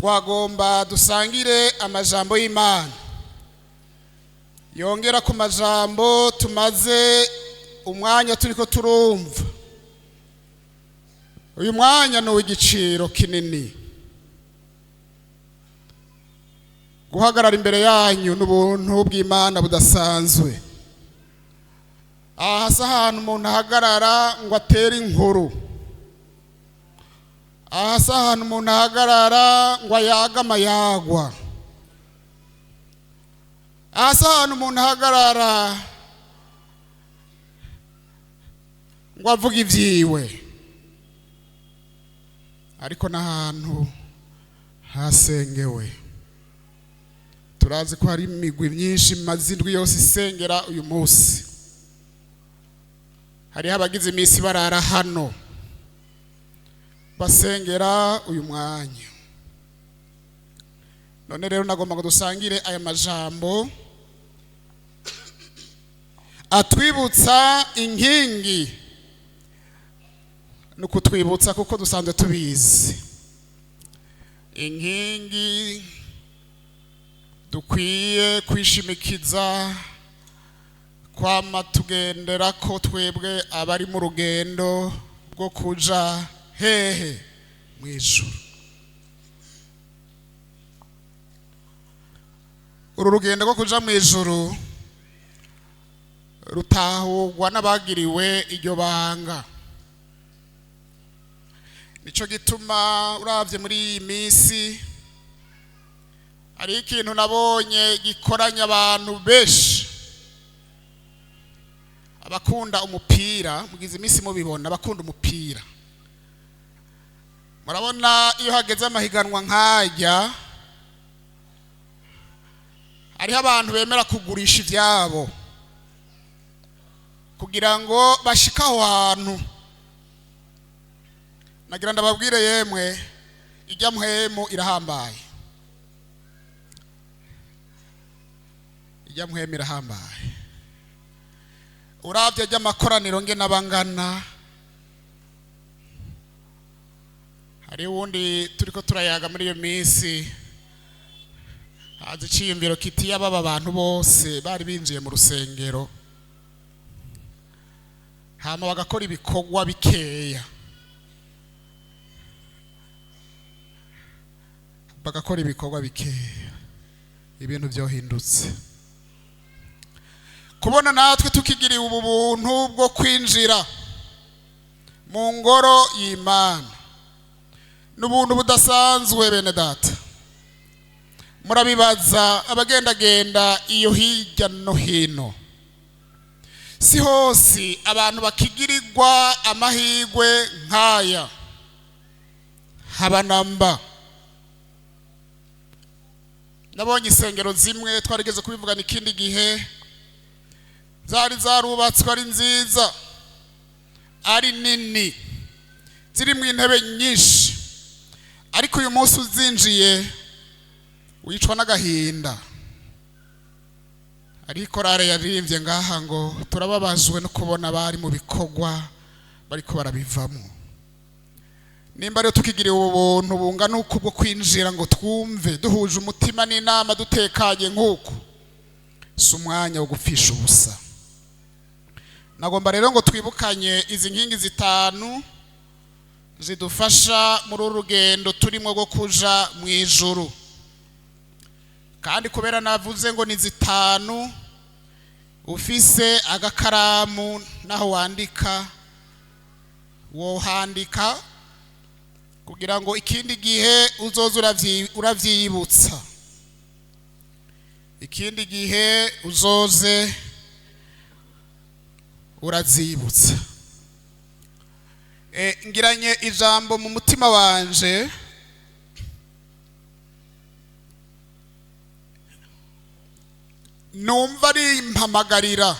Twagomba dusangire amajambo y'Imana yongera ku majambo tumaze umwanya turiko turumva. Uyu mwanya ni uw'igiciro kinini. Guhagarara imbere yanyu n'ubuntu bw'Imana budasanzwe. Aha si ahantu umuntu ahagarara ngo atere inkuru. Aha si ahantu umuntu ahagarara ngo ayage amayagwa. Aha si ahantu umuntu ahagarara ngo avuge ibyiwe, ariko n'ahantu hasengewe. Turazi ko hari imigwi myinshi imaze indwi yose isengera uyu munsi. Hariho abagize iminsi barara hano basengera uyu mwanya. None rero nagomba ngo dusangire aya majambo atwibutsa inkingi, ni ukutwibutsa kuko dusanzwe tubizi inkingi dukwiye kwishimikiza, kwama tugendera ko twebwe abari mu rugendo rwo kuja hehe? Mu ijuru. Uru rugendo rwo kuja mu ijuru rutahurwa n'abagiriwe iryo banga. Nico gituma uravye muri iyi minsi hari ikintu nabonye gikoranya abantu benshi, abakunda umupira. Mugize iminsi mubibona, abakunda umupira murabona iyo hageze amahiganwa nk'ajya, hariho abantu bemera kugurisha ivyabo kugira ngo bashike aho hantu. Nagira ndababwire yemwe, ijya mpwemu irahambaye, ijya mpwemu irahambaye. Uravye ry'amakoraniro nge n'abangana, hari uwundi turiko turayaga muri iyo minsi, haza iciyumviro kiti yababa abantu bose bari binjiye mu rusengero hama bagakora ibikorwa bikeya, bagakora ibikorwa bikeya, ibintu byohindutse. Kubona natwe tukigiriwe ubu buntu bwo kwinjira mu ngoro y'Imana n'ubuntu budasanzwe. Bene data, murabibaza abagendagenda iyo hirya no hino, si hose abantu bakigirirwa amahirwe nk'aya, haba namba. Nabonye isengero zimwe twarigeze kubivugana ikindi gihe, zari zarubatswe ari nziza, ari nini, ziri mu intebe nyinshi, ariko uyu munsi uzinjiye wicwa n'agahinda. Ariko korale yaririmbye ngaha ngo turababajwe no kubona abari mu bikorwa bariko barabivamo. Nimba rero tukigiriwe ubuntu bungana uku bwo kwinjira ngo twumve duhuje umutima n'inama dutekanye nk'uku, si umwanya wo gupfisha ubusa. Nagomba rero ngo twibukanye izi nkingi zitanu zidufasha muri uru rugendo turimo rwo kuja mu ijuru. Kandi kubera navuze ngo ni zitanu, ufise agakaramu naho wandika wohandika kugira ngo ikindi gihe uzoze uravyibutsa, ikindi gihe uzoze urazibutsa. Ngiranye ijambo mu mutima wanje numva rimpamagarira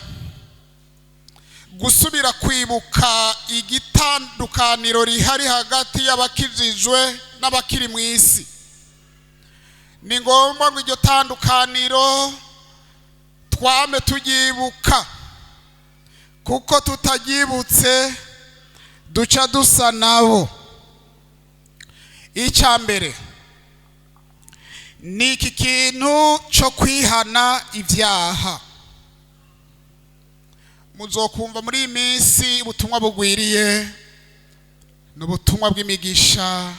gusubira kwibuka igitandukaniro rihari hagati y'abakijijwe n'abakiri mu isi. Ni ngombwa ngo iryo tandukaniro twame turyibuka, kuko tutaryibutse duca dusa nabo. Icya mbere, Ni iki kintu cyo kwihana ibyaha. Muzokumva muri iyi minsi ubutumwa bugwiriye, ni ubutumwa bw'imigisha,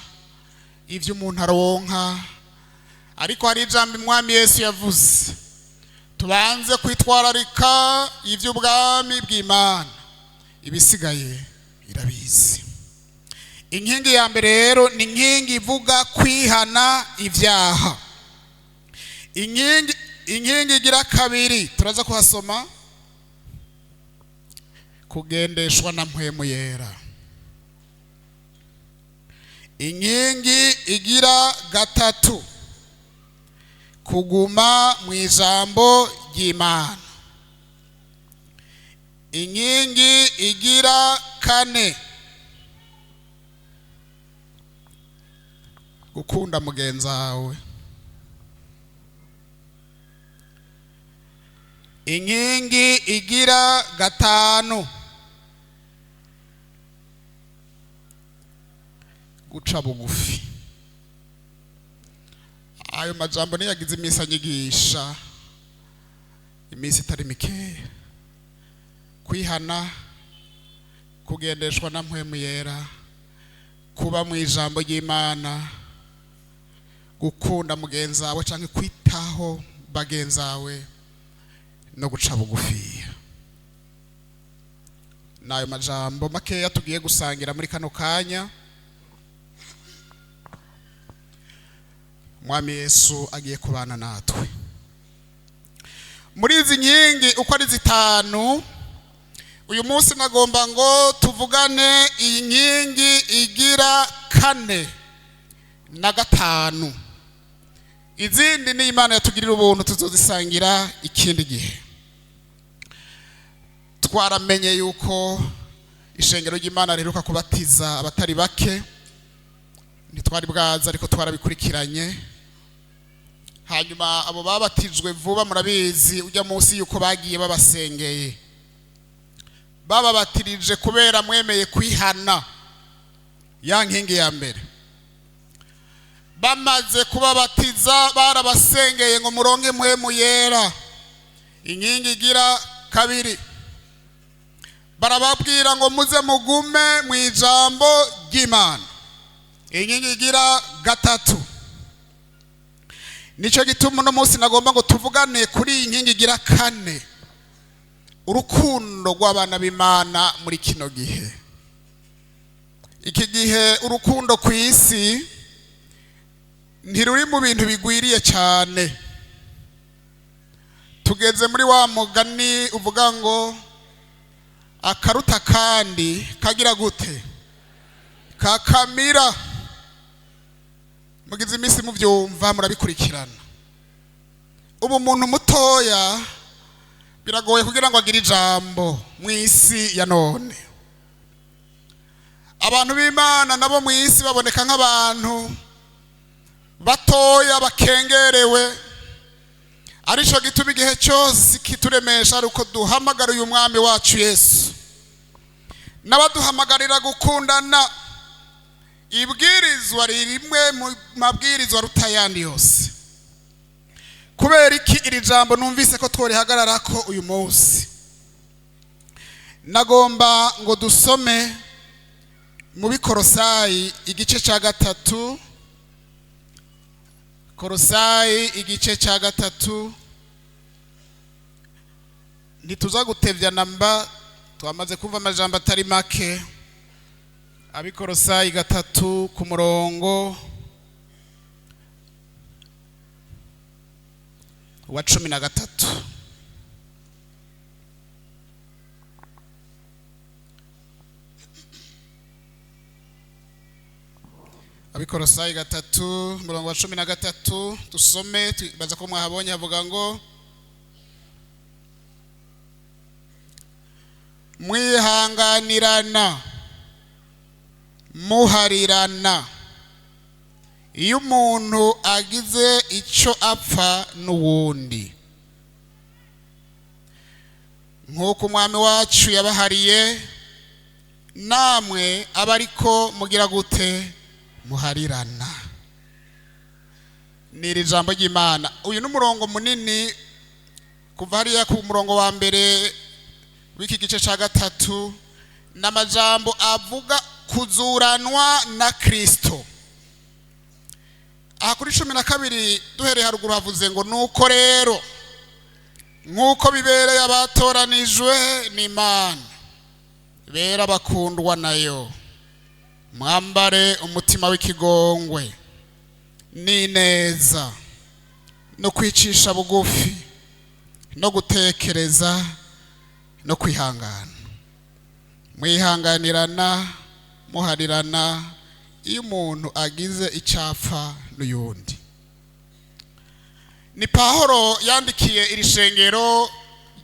ibyo umuntu aronka. Ariko hari ijambo Umwami Yesu yavuze: tubanze kwitwararika iby'ubwami bw'Imana, ibisigaye irabizi. Inkingi ya mbere rero ni inkingi ivuga kwihana ibyaha. Inkingi igira kabiri turaza kuhasoma, kugendeshwa na Mpwemu Yera. Inkingi igira gatatu, kuguma mu ijambo ry'Imana. Inkingi igira kane, gukunda mugenzi wawe. Inkingi igira gatanu, guca bugufi. Ayo majambo niyagize iminsi anyigisha, iminsi itari mikeya. Kwihana, kugendeshwa na Mpwemu Yera, kuba mu ijambo ry'Imana, gukunda mugenzi wawe cyangwa kwitaho bagenzi bawe, no guca bugufi. N'ayo majambo makeya tugiye gusangira muri kano kanya. Mwami Yesu agiye kubana natwe muri izi nkingi uko ari zitanu. Uyu munsi nagomba ngo tuvugane iyi nkingi igira kane na gatanu. Izindi ni Imana yatugirira ubuntu tuzozisangira ikindi gihe. Twaramenye yuko ishengero ry'Imana riheruka kubatiza abatari bake, ntitwari bwaza ariko twarabikurikiranye. Hanyuma abo babatijwe vuba murabizi ujya munsi yuko bagiye babasengeye, bababatirije kubera mwemeye kwihana, ya nkingi ya mbere. Bamaze kubabatiza barabasengeye ngo muronke Mpwemu Yera, inkingi igira kabiri. Barababwira ngo muze mugume mu ijambo ry'Imana, inkingi igira gatatu. Nicyo gituma uno munsi nagomba ngo tuvugane kuri iyi nkingi igira kane, urukundo rw'abana b'Imana muri kino gihe. Iki gihe urukundo ku isi ntiruri mu bintu bigwiriye cyane. Tugeze muri wa mugani uvuga ngo akaruta kandi kagira gute? Kakamira. Mugize iminsi mubyumva, murabikurikirana. Ubu umuntu mutoya biragoye kugira ngo agire ijambo mu isi ya none. Abantu b'Imana nabo mu isi baboneka nk'abantu batoya bakengerewe. Arico gituma igihe cyose kituremesha ari uko duhamagara uyu Mwami wacu Yesu, n'abaduhamagarira gukundana. Ibwirizwa rimwe mu mabwirizwa rutayandi yose. Kubera iki iri jambo numvise ko tworihagarara ko uyu munsi? Nagomba ngo dusome mu Bikorosayi igice cya 3. Korosayi igice cya 3. Ntituza gutevya namba, twamaze kumva amajambo atari make. Abikorosayi 3 ku murongo wa 13. Abikorosayi 3 murongo wa 13 tusome, baza ko mwahabonye. Havuga ngo mwihanganirana, muharirana, iyo umuntu agize icyo apfa n'uwundi, nk'uko Umwami wacu yabahariye, namwe aba ariko mugira gute? Muharirana. Ni iri jambo ry'Imana. Uyu ni umurongo munini, kuva hariya ku murongo wa mbere w'iki gice cya 3, n'amajambo avuga kuzuranwa na Kristo. Aha kuri 12 duhereye haruguru havuze ngo: nuko rero nk'uko bibereye abatoranijwe n'Imana, bera bakundwa nayo, mwambare umutima w'ikigongwe n'ineza no kwicisha bugufi no gutekereza no kwihangana, mwihanganirana muharirana iyo umuntu agize icyapfa n'uyundi. Ni Pahoro yandikiye iri shengero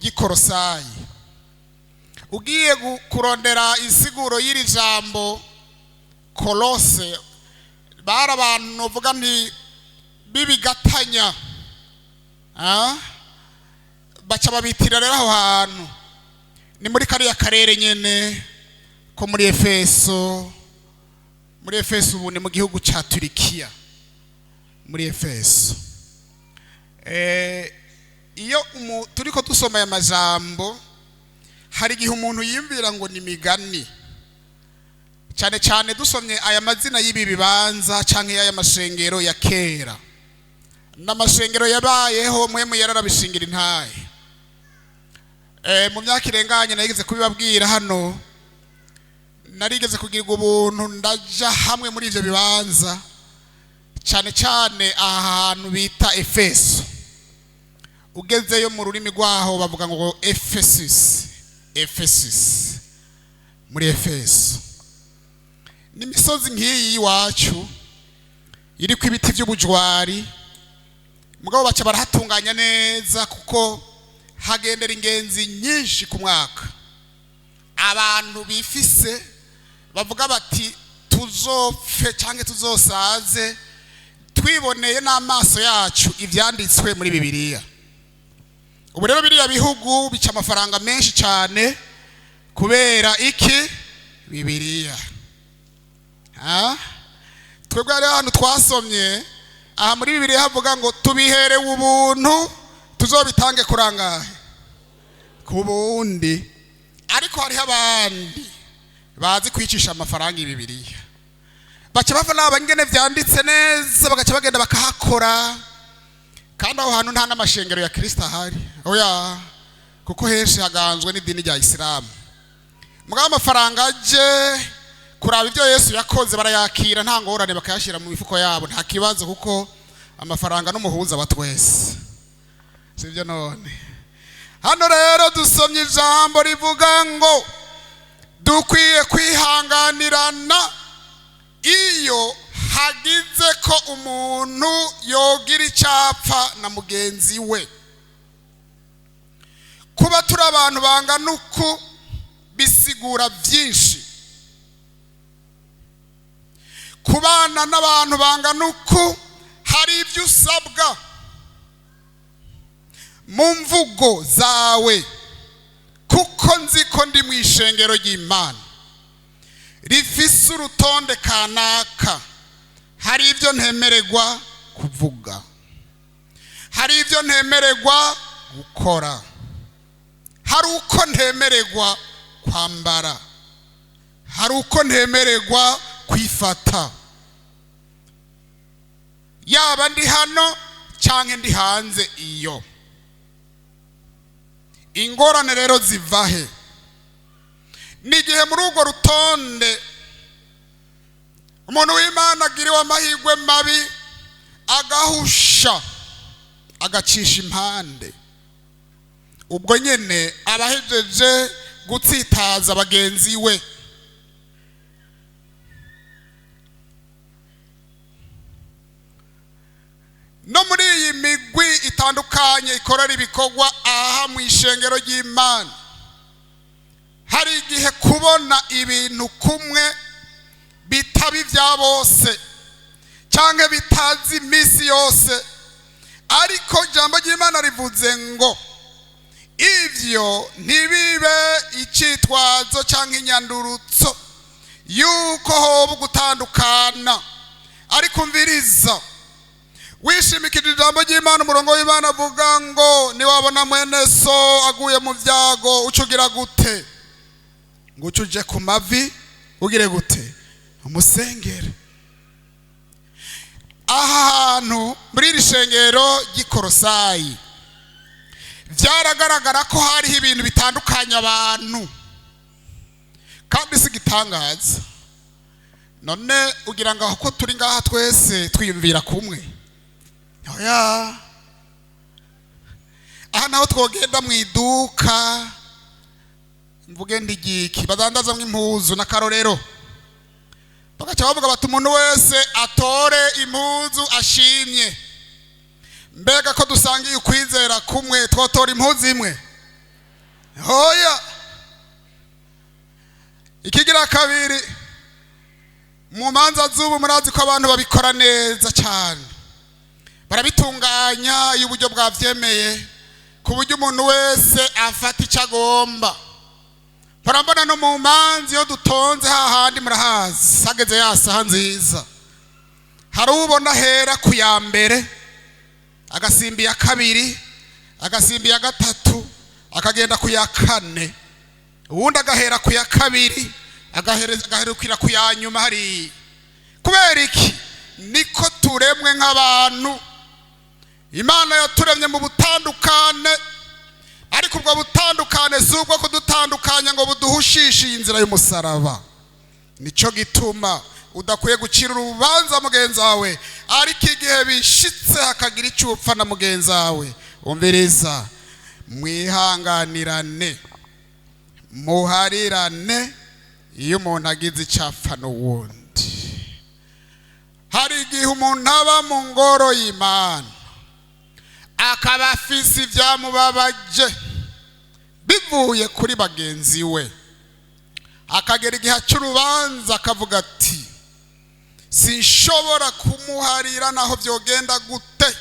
ry'Ikorosayi. Ugiye kurondera insiguro y'iri jambo Kolose, bari abantu uvuga nti bibigatanya, baca babitira rero aho hantu ni muri kariya karere nyene ko muri Efeso. Muri Efeso ubu ni mu gihugu ca Turikiya, muri Efeso. Iyo turiko dusoma aya majambo, hari igihe umuntu yiyumvira ngo ni migani, cyane cyane dusomye aya mazina y'ibi bibanza canke y'aya mashengero ya kera n'amashengero yabayeho. Mwe yararabishingira intahe. Mu myaka irenganye narigeze kubibabwira hano, narigeze kugirirwa ubuntu ndaja hamwe muri ivyo bibanza, cyane cyane aha hantu bita Efeso. Ugezeyo mu rurimi rwaho bavuga ngo Ephesus, Ephesus, muri Efeso. N'imisozi nk'iyi iwacu iriko ibiti by'ubujwari, mugabo baca barahatunganya neza kuko hagendera ingenzi nyinshi ku mwaka. Abantu bifise bavuga bati tuzopfe cyangwa tuzosaze twiboneye n'amaso yacu ivyanditswe muri Bibiliya. Ubu rero biriya bihugu bica amafaranga menshi cyane kubera iki? Bibiliya. Twebwe hariho ahantu twasomye aha muri Bibiliya havuga ngo tubiherewe ubuntu tuzobitange kurangahe ku bundi. Ariko hariho abandi bazi kwicisha amafaranga Bibiliya, baca bava naba ingene vyanditse neza, bagaca bagenda bakahakora. Kandi aho hantu nta n'amashengero ya Kristo ahari, oya, kuko henshi haganzwe n'idini rya Isilamu. Mugabo amafaranga aje kuraba ibyo Yesu yakoze barayakira nta ngorane, bakayashyira mu mifuko yabo nta kibazo, kuko amafaranga n'umuhuza wa twese, sibyo? None hano rero dusomye ijambo rivuga ngo dukwiye kwihanganirana iyo hagize ko umuntu yogira icyapfa na mugenzi we. Kuba turi abantu bangana uku bisigura byinshi. Kubana n'abantu bangana uku hari ibyo usabwa mu mvugo zawe, kuko nzi ko ndi mu ishengero ry'Imana rifise urutonde kanaka. Hari ibyo ntemererwa kuvuga, hari ibyo ntemererwa gukora, hari uko ntemererwa kwambara, hari uko ntemererwa kwifata, yaba ndi hano cyangwa ndi hanze. Iyo ingorane rero ziva he? Ni igihe muri urwo rutonde umuntu w'Imana agiriwe amahirwe mabi agahusha agacisha impande, ubwo nyene abahejeje gutsitaza bagenzi we. No muri iyi migwi itandukanye ikorera ibikorwa aha mu ishengero ry'Imana, hari igihe kubona ibintu kumwe bitaba ibya bose cyangwa bitazi iminsi yose, ariko ijambo ry'Imana rivuze ngo ivyo ntibibe icyitwazo cyangwa inyandurutso yuko hoba gutandukana. Ariko umviriza, wishimikije Ijambo ry'Imana, umurongo w'Imana avuga ngo niwabona mwene so aguye mu byago, uca ugira gute? Ngo uce uje ku mavi, ugire gute? Umusengere. Aha hantu muri iri shengero ry'Ikorosayi byaragaragara ko hariho ibintu bitandukanye abantu, kandi si igitangaza. None ugira ngo ko turi ngaha twese twiyumvira kumwe? Oya. Aha naho twogenda mu iduka, mvuge ndigiki, badandazamwo impuzu n'akarorero, bagaca bavuga bati umuntu wese atore impuzu ashimye. Mbega ko dusangiye ukwizera kumwe, twotora impuzu imwe? Hoya. Ikigira kabiri, mu manza z'ubu murazi ko abantu babikora neza cyane, barabitunganya iyo uburyo bwavyemeye, ku buryo umuntu wese afata icyo agomba. Murambona no mu manza iyo dutonze hahandi, murahazi, hageze ya saha nziza, hari ubona ahera ku ya mbere, agasimba iya kabiri, agasimba iya gatatu, akagenda ku ya kane, uwundi agahera ku ya kabiri, agaherukira ku ya nyuma hariya. Kubera iki? Niko turemwe nk'abantu. Imana yaturemye mu butandukane, ariko ubwo butandukane si ubwo kudutandukanya ngo buduhushishe iyi nzira y'umusaraba. Nicyo gituma udakwiye gucira urubanza mugenzi wawe, ariko igihe bishitse hakagira icyo upfa na mugenzi wawe, umviriza, mwihanganirane, muharirane iyo umuntu agize icyo apfa n'uwundi. Hari igihe umuntu aba mu ngoro y'Imana akaba afise ibyamubabaje bivuye kuri bagenzi we, akagera igihe cy'urubanza akavuga ati sinshobora kumuharira naho byogenda gute,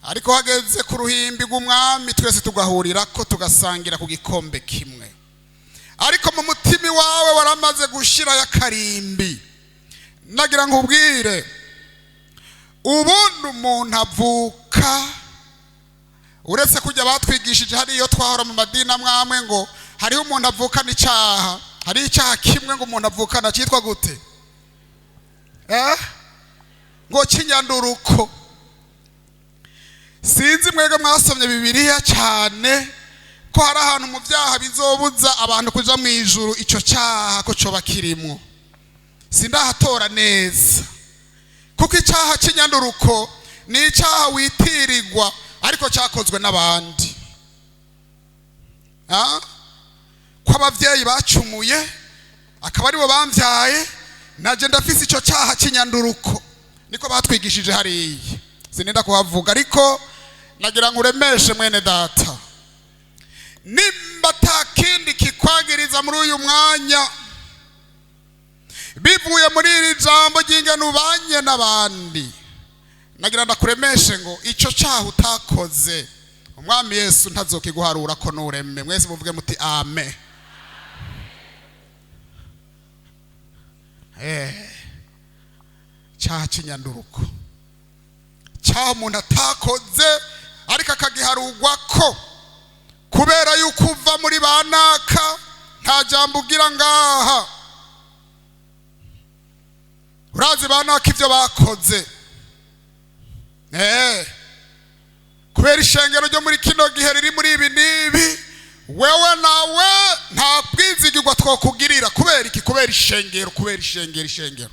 ariko hageze ku ruhimbi rw'umwami twese tugahurira ko tugasangira ku gikombe kimwe. Ariko mu mutima wawe waramaze gushirayo akarimbi. Nagira ngo ubwire, ubundi umuntu avuka, uretse kujya batwigishije hariyo twahora mu madini amwamwe ngo hariho umuntu avukana icyaha, hari icyaha kimwe ngo umuntu avukana cyitwa gute? Ngo kinyanduruko. Sinzi mwebwe mwasomye Bibiliya cyane ko hari ahantu mu byaha bizobuza abantu kuja mu ijuru, icyo cyaha ko coba kirimwo. Sindahatora neza, kuko icyaha cy'inyanduruko ni icyaha witirirwa ariko cyakozwe n'abandi. Ko ababyeyi bacumuye akaba aribo bambyaye, naje ndafise icyo cyaha cy'inyanduruko, niko batwigishije hariya. Sinenda kuhavuga, ariko nagira ngo uremeshe mwene data, nimba atakindi kikwagiriza muri uyu mwanya bivuye muri iri jambo ry'ingene ubanye n'abandi, nagira ndakuremeshe ngo icyo cyaha utakoze umwami Yesu ntazokiguharura ko nureme. Mwese muvuge muti amen. Cyaha cy'inyanduruko, cyaha umuntu atakoze ariko akagiharugwa ko kubera yuko uva muri banaka, nta jambo ugira ngaha. Urazi banaka ibyo bakoze, kubera ishengero ryo muri kino gihe riri muri ibi n'ibi, wewe nawe nta bwizigirwa twokugirira. Kubera iki? Kubera ishengero, kubera ishengero, ishengero.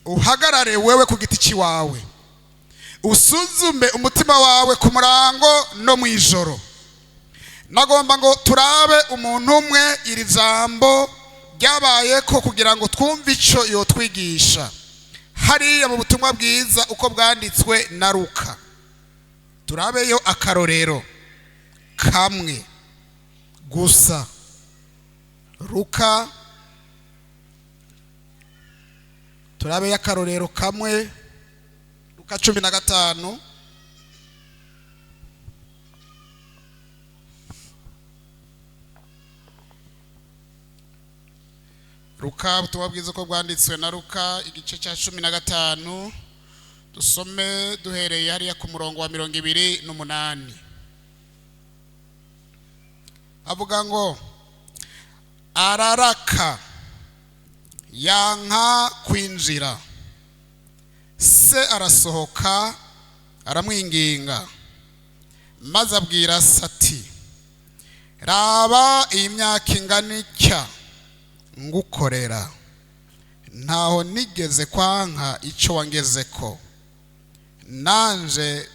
Uhagarare wewe ku giti ciwawe, usuzume umutima wawe ku murango no mu ijoro. Nagomba ngo turabe umuntu umwe iri jambo ryabaye ko kugira ngo twumve ico yotwigisha hariya mu butumwa bwiza uko bwanditswe na Luka. Turabeyo akarorero kamwe gusa. Luka, turabeyo akarorero kamwe, Luka 15. Luka, ubutumwa bwiza uko bwanditswe na Luka, igice cya 15, Dusome duhereye hariya ku murongo wa 28. Avuga ngo araraka yanka kwinjira, se arasohoka aramwinginga, maze abwira se ati: "Raba iyi myaka ingana itya ngukorera, ntaho nigeze kwanka icyo wangezeko, nanje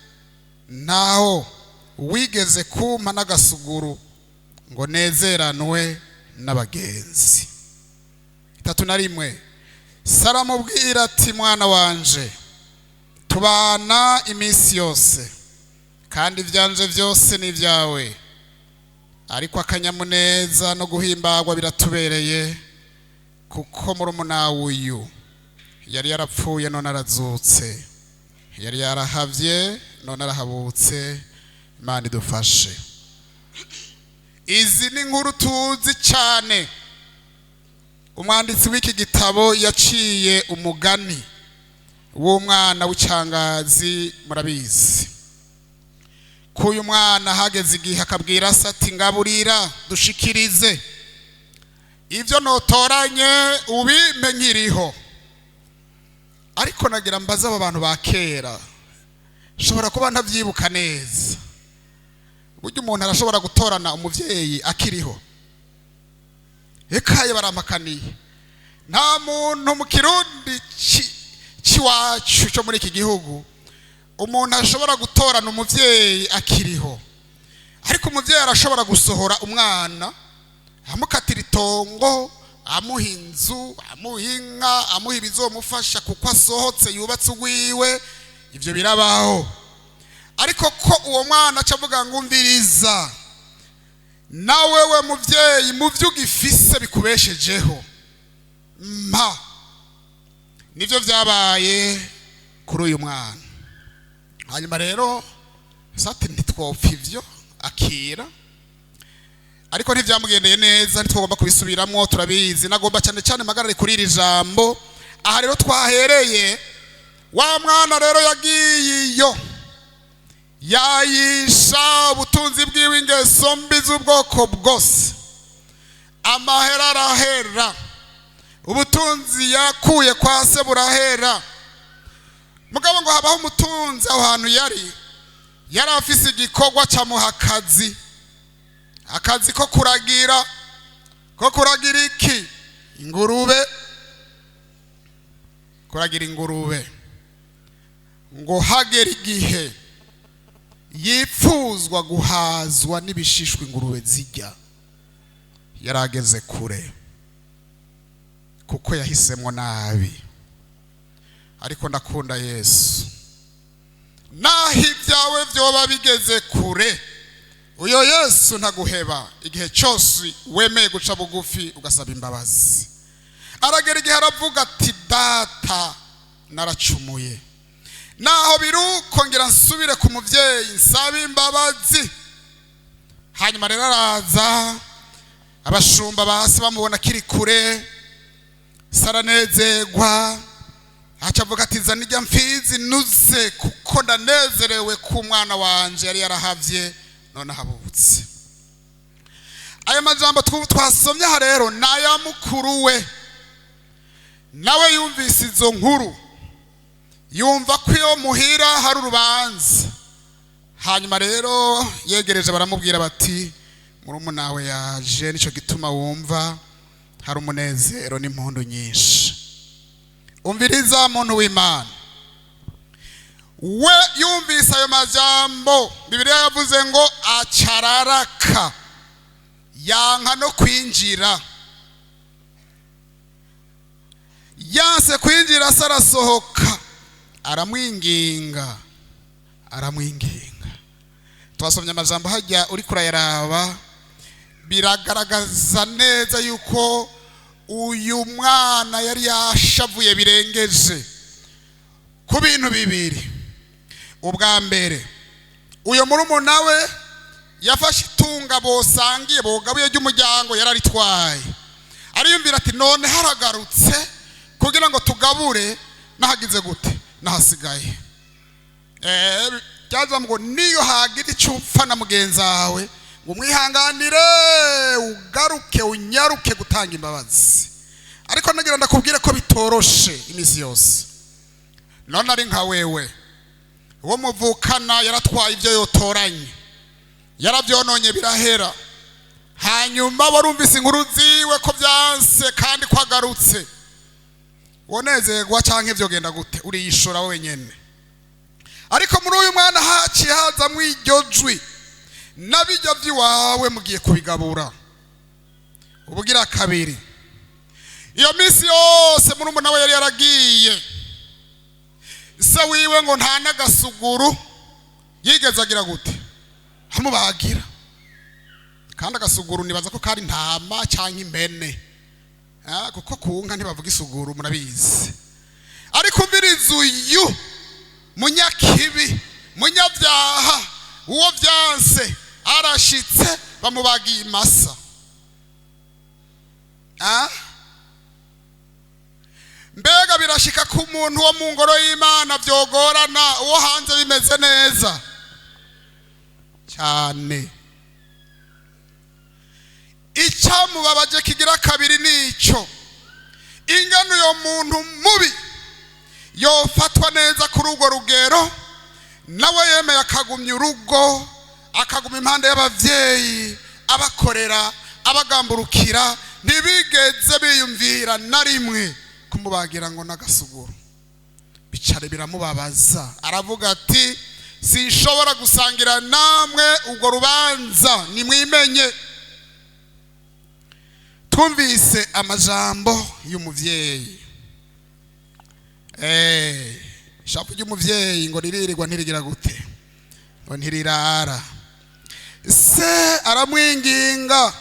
ntaho wigeze kumpa n'agasuguru ngo nezeranwe n'abagenzi." 31. Saramubwira ati: "Mwana wanje, tubana iminsi yose, kandi ibyanje byose ni ibyawe. Ariko akanyamuneza no guhimbagwa biratubereye, kuko murumuna uyu yari yarapfuye none arazutse, yari yarahavye none arahabutse." Imana idufashe. Izi ni inkuru tuzi cyane. Umwanditsi w'iki gitabo yaciye umugani w'umwana w'icangazi. Murabizi ko uyu mwana hageze igihe akabwira se ati: "Ngaburira, dushikirize ibyo notoranye, ubimpe nkiriho." Ariko nagira mbaze aba bantu ba kera, nshobora kuba ntabyibuka neza, burya umuntu arashobora gutorana umubyeyi akiriho? Ekaye, barampakaniye. Nta muntu mu Kirundi cy'iwacu cyo muri iki gihugu umuntu ashobora gutorana umubyeyi akiriho. Ariko umubyeyi arashobora gusohora umwana, amukatira itongo, amuha inzu, amuha inka, amuha ibizomufasha kuko asohotse yubatse urwiwe. Ibyo birabaho. Ariko ko uwo mwana aca avuga ngo: "Umviriza nawe, we mubyeyi, mu byo ugifise bikubeshejeho mpa." Nibyo byabaye kuri uyu mwana. Hanyuma rero sati ntitwopfa ibyo akira, ariko ntibyamugendeye neza. Ntitwagomba kubisubiramo, turabizi. Nagomba cyane cyane mpagarare kuri iri jambo. Aha rero twahereye, wa mwana rero yagiye iyo yayisha ubutunzi bwiwe ingeso mbi z'ubwoko bwose. Amahera arahera, ubutunzi yakuye kwa se burahera. Mugabo ngo habaho umutunzi aho hantu yari afise igikorwa cyamuha akazi, akazi ko kuragira. Ko kuragira iki? Ingurube. Kuragira ingurube. Ngo hagera igihe yipfuzwa guhazwa n'ibishishwa ingurube zijya. Yarageze kure kuko yahisemo nabi. Ariko ndakunda Yesu. Naho ibyawe byoba bigeze kure, uyo Yesu ntaguheba igihe cyose wemeye guca bugufi ugasaba imbabazi. Aragera igihe aravuga ati: "Data, naracumuye. Naho biruko ngira nsubire ku mubyeyi nsabe imbabazi." Hanyuma rero araza, abashumba basi bamubona akiri kure, saranezerwa, aca avuga ati: "Zana ijya mfizi nuze, kuko ndanezerewe ku mwana wanje yari yarahavye none ahabutse." Aya majambo twasomye aha rero ni aya mukuru we. Nawe yumvise izo nkuru, yumva ko iyo muhira hari urubanza. Hanyuma rero yegereje, baramubwira bati: "Murumuna we yaje, nicyo gituma wumva hari umunezero n'impundu nyinshi." Umviriza, muntu w'Imana, we yumvise ayo majambo, Bibiliya yavuze ngo acararaka yanka no kwinjira. Yanse kwinjira, se arasohoka aramwinginga, aramwinginga. Twasomye amajambo hajya, uri kurayaraba biragaragaza neza yuko uyu mwana yari yashavuye birengeje ku bintu bibiri. Ubwa mbere, uyu murumuna we yafashe itunga bosangiye, bogabuye, ry'umuryango, yararitwaye. Ariyumvira ati: "None haragarutse kugira ngo tugabure, nahagize gute nahasigaye?" Byaza ngo niyo hagira icyo upfa na mugenzi wawe, ngo umwihanganire, ugaruke, unyaruke gutanga imbabazi. Ariko nagira ndakubwire ko bitoroshe iminsi yose. None ari nka wewe, uwo muvukana yaratwaye ibyo yotoranye, yarabyononye birahera, hanyuma warumvise inkuru ziwe ko byanse kandi ko agarutse, wonezerwa canke vyogenda gute? Uriyishura wenyene. Ariko muri uyu mwana haciye hazamwo iryo jwi: "Nabijya by'iwawe mugiye kubigabura." Ubugira kabiri, iyo minsi yose murumuna we yari yaragiye, se wiwe ngo nta n'agasuguru yigeze agira gute amubagira. Kandi agasuguru nibaza ko kari intama cyangwa impene. Kuko ku nka ntibavuga isuguru, murabizi. Ariko umviriza, uyu munyakibi, munyabyaha, uwo byanse arashitse, bamubagiye imasa. Mbega birashika ko umuntu wo mu ngoro y'Imana byogorana, uwo hanze bimeze neza cyane? Icyamubabaje kigira kabiri nicyo: ingano uyo muntu mubi yofatwa neza kuri urwo rugero, nawe yemeye akagumya urugo, akaguma impande y'ababyeyi, abakorera, abagamburukira, ntibigeze biyumvira na rimwe kumubagira ngo n'agasuguru. Bicare biramubabaza, aravuga ati: "Sinshobora gusangira namwe urwo rubanza, nimwimenye." Twumvise amajambo y'umuvyeyi. Ishapu ry'umuvyeyi ngo riririrwa, ntirigira gute, ngo ntirirara. Se aramwinginga,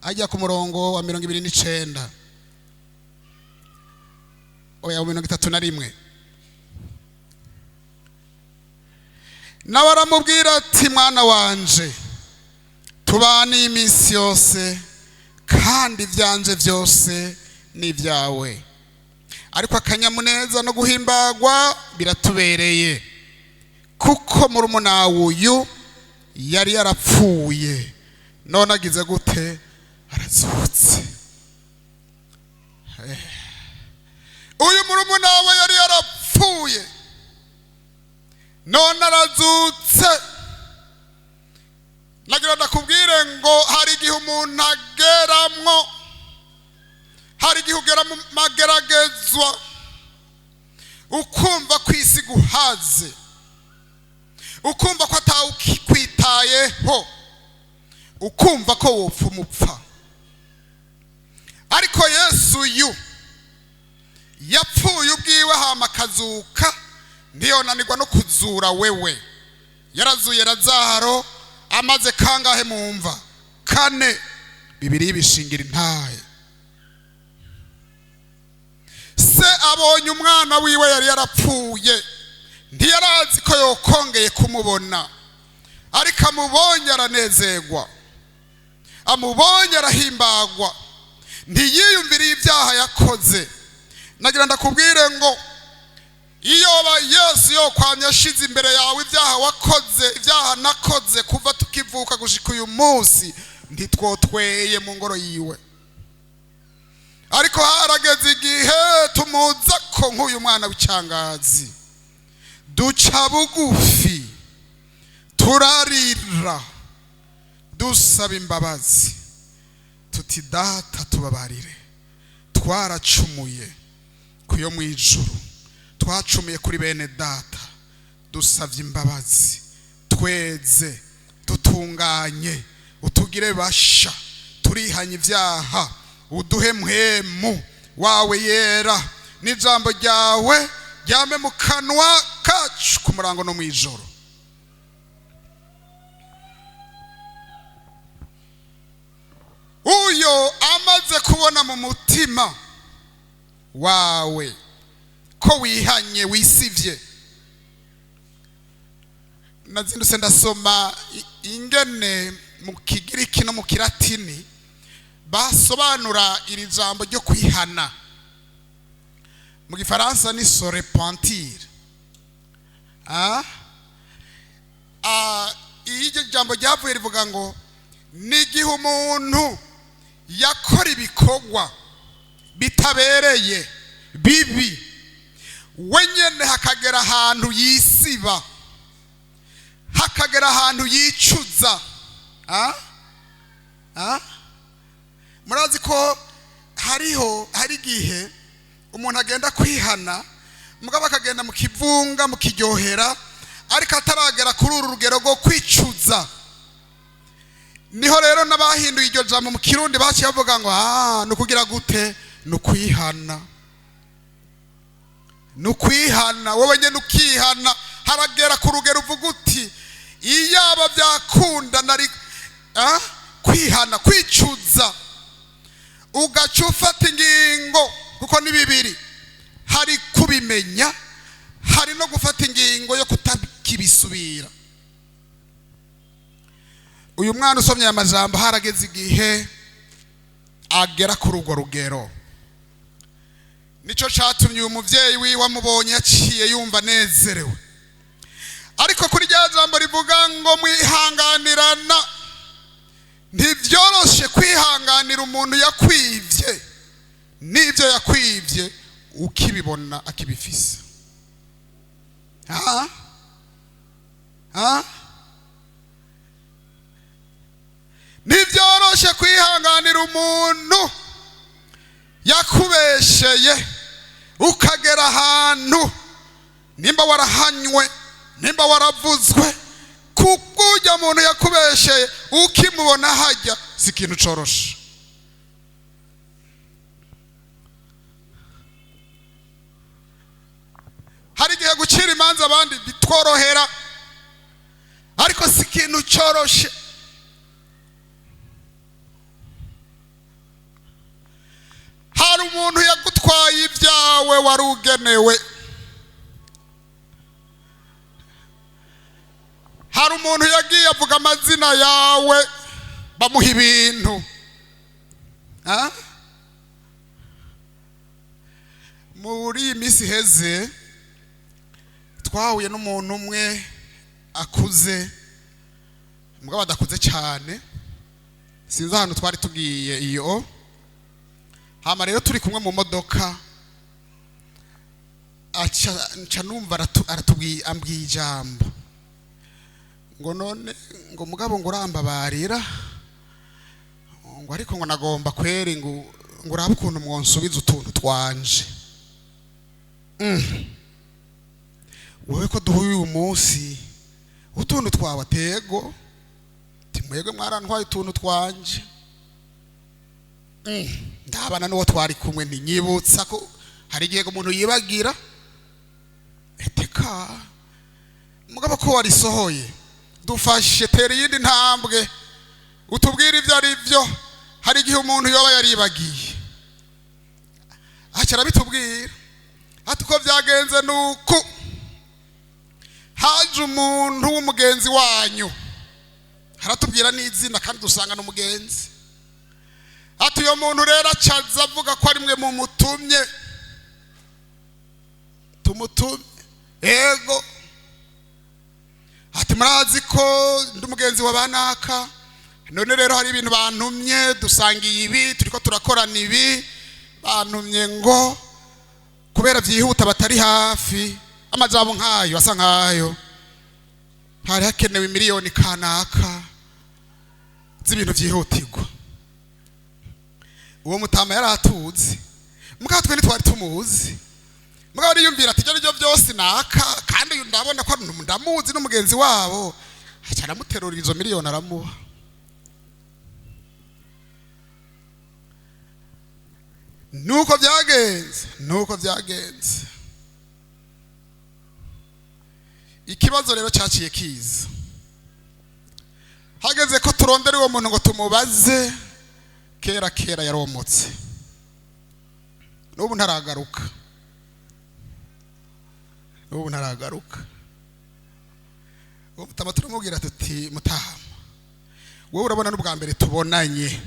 ajya ku murongo wa 29, oya, 31. Nawe aramubwira ati: "Mwana wanje, tubane iminsi yose, kandi ibyanje byose ni ibyawe. Ariko akanyamuneza no guhimbagwa biratubereye, kuko murumuna uyu yari yarapfuye, none agize gute? Arazutse." Uyu murumuna we yari yarapfuye, none arazutse. Nagira ndakubwire ngo hari igihe umuntu ageramwo, hari igihe ugera mu mageragezwa, ukumva ko isi guhaze, ukumva ko atawukwitayeho, ukumva ko wopfa umupfa. Ariko Yesu yu yapfuye ubwiwe hama akazuka, ntiyonanirwa no kuzura wewe. Yarazuye Lazaro amaze kangahe mu mva? Kane. Bibiri bishingira intahe. Se abonye umwana wiwe yari yarapfuye, ntiyarazi ko yokongeye kumubona, ariko amubonye aranezerwa, amubonye arahimbagwa, ntiyiyumviriye ibyaha yakoze. Nagira ndakubwire ngo iyo Yesu yokwamye ashize imbere yawe ibyaha wakoze, ibyaha nakoze kuva tukivuka gushika uyu munsi, ntitwotweye mu ngoro yiwe. Ariko harageze igihe tumuza ko nk'uyu mwana w'icyangazi, duca bugufi, turarira, dusaba imbabazi, tuti: "Data, tubabarire, twaracumuye ku yo mu ijuru, twacumuye kuri bene data. Dusabye imbabazi, tweze, dutunganye, utugire basha. Turihanye ibyaha, uduhe Mpwemu wawe yera, n'ijambo ryawe ryame mu kanwa kacu ku murango no mu ijoro." Uyo amaze kubona mu mutima wawe ko wihanye, wisivye. Nazindutse ndasoma ingene mu Kigiriki no mu Kilatini basobanura iri jambo ryo kwihana. Mu Gifaransa ni se repentir. Ah? Ah, iryo jambo ryavuye rivuga ngo ni igihe umuntu yakora ibikorwa bitabereye bibi, we nyene hakagera ahantu yisiba, hakagera ahantu yicuza. Ah? Ah? Murazi ko hariho hari igihe umuntu agenda kwihana, mugabo akagenda mu kivunga, mu kiryohera, ariko ataragera kuri uru rugero rwo kwicuza. Niho rero n'abahinduye iryo jambo mu Kirundi baciye bavuga ngo ah, ni ukugira gute? Ni ukwihana, ni ukwihana. Wowe nyine ukihana, haragera ku rugero uvuga uti iyaba byakunda nari kwihana, kwicuza, ugaca ufata ingingo, kuko ni bibiri: hari kubimenya, hari no gufata ingingo yo kutakibisubira. Uyu mwana usomye aya majambo, harageze igihe agera kuri urwo rugero. Nico catumye uyu muvyeyi wiwe amubonye yaciye yumva anezerewe. Ariko kuri rya jambo rivuga ngo mwihanganirana, ntibyoroshe kwihanganira umuntu yakwivye n'ibyo yakwivye ukibibona akibifise. Ha? Ha? Ntibyoroshe kwihanganira umuntu yakubesheye, ukagera ahantu nimba warahanywe, nimba waravuzwe, kuko ujya muntu yakubesheye ukimubona hajya, si ikintu coroshe. Hari igihe gucira imanza abandi bitworohera, ariko si ikintu coroshe. Hari umuntu yagutwaye ibyawe wari ugenewe, hari umuntu yagiye avuga amazina yawe bamuha ibintu. Ha? Muri iyi minsi iheze twahuye n'umuntu umwe akuze, mugabo adakuze cyane, sinzi ahantu twari tugiye iyo. Hama rero turi kumwe mu modoka, aca nca numva aratubwiye, ambwiye ijambo ngo none ngo mugabo ngo urambabarira, ngo ariko ngo nagomba kweri ngo urabe ukuntu mwonsubiza utuntu twanje. Wewe ko duhuye uyu munsi, utuntu twawe atego timwebwe mwarantwaye utuntu twanje. Ndabana n'uwo twari kumwe, ntinyibutsa ko hari igihe umuntu yibagira eteka, mugabo ko warisohoye, dufashe tera iyindi ntambwe utubwire ibyo ari byo. Hari igihe umuntu yoba yaribagiye, aca arabitubwira ati uko byagenze nuku haje umuntu w'umugenzi wanyu, haratubwira n'izina kandi dusanga n'umugenzi. Ati uyo muntu rero acaza avuga ko ari mwe mumutumye, tumutumye ego. Ati murazi ko ndi umugenzi wa banaka, none rero hari ibintu bantumye, dusangiye ibi, turiko turakorana ibi, bantumye ngo kubera byihuta batari hafi, amajambo nkayo asa nkayo, hari hakenewe miliyoni kanaka z'ibintu byihutirwa. Uwo mutama yari atuzi, mugabo twe ntitwari tumuzi. Mugabo ariyumvira ati ibyo aribyo byose naka, kandi uyu ndabona ko ndamuzi n'umugenzi wabo, aca aramuterura izo miliyoni aramuha. Nuko byagenze, nuko byagenze. Ikibazo rero cyaciye kiza, hageze ko turondera uwo muntu ngo tumubaze, kera kera yaromotse, n'ubu ntaragaruka, n'ubu ntaragaruka. Uwo mutama turamubwira tuti mutama, wowe urabona n'ubwa mbere tubonanye,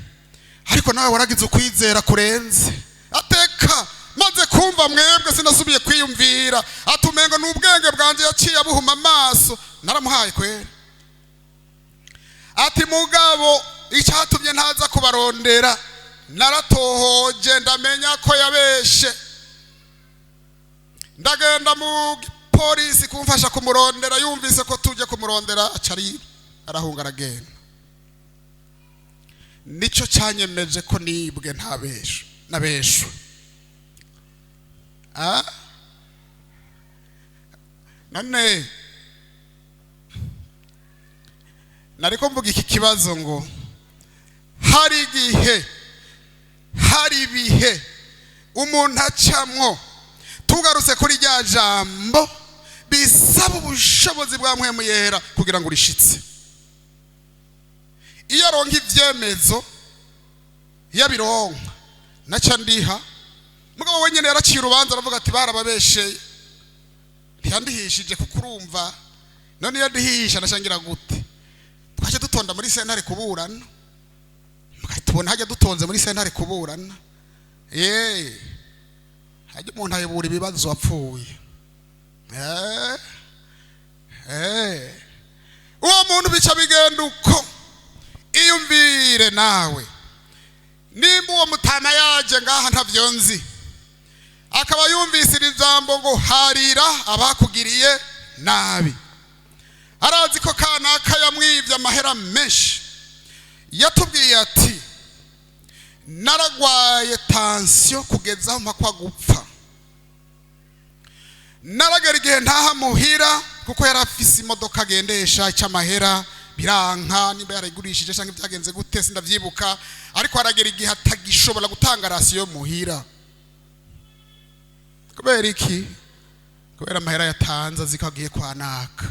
ariko nawe waragize ukwizera kurenze. Ateka maze Kumva mwebwe sinasubiye kwiyumvira. Atumengo n'ubwenge bwanje yaciye abuhuma amaso, naramuhaye kwera. Ati mugabo icyatumye ntaza kubarondera, naratohoje ndamenya ko yabeshe, ndagenda mu polisi kumfasha kumurondera. Yumvise ko tuje kumurondera acari arahunga aragenda. Nicyo cyanyemeje ko nibwe ntabesho nabeshwe. None nariko mvuga iki kibazo ngo hari igihe, hari ibihe umuntu acamwo, tugarutse kuri rya jambo, bisaba ubushobozi bwa Mpwemu Yera kugira ngo urishitse. Iyo aronka ivyemezo, iyo abironka naca ndiha. Mugabo wenyine yaraciye urubanza aravuga ati barababesheye, ntiyandihishije kuko urumva none iyo ndihisha nashangira gute? Twaje dutonda muri sentare kuburana, tubona hajya dutonze muri sentare kuburana. Hajya umuntu ayobora ibibazo wapfuye. Uwo muntu bica bigenda uko. Iyumvire nawe nimba uwo mutama yaje ngaha ntavyo nzi, akaba yumvise iri jambo ngo harira abakugiriye nabi, arazi ko kanaka yamwivye amahera menshi. Yatubwiye ati naragwaye tansiyo kugeza aho mpakwa gupfa, naragera igihe ntaha muhira kuko yari afise imodoka agendesha ica amahera biranka, nimba yarayigurishije cyangwa byagenze gute sindavyibuka, ariko aragera igihe atagishobora gutanga rasiyo muhira. Kubera iki? Kubera amahera yatanze azi ko agiye kwanaka.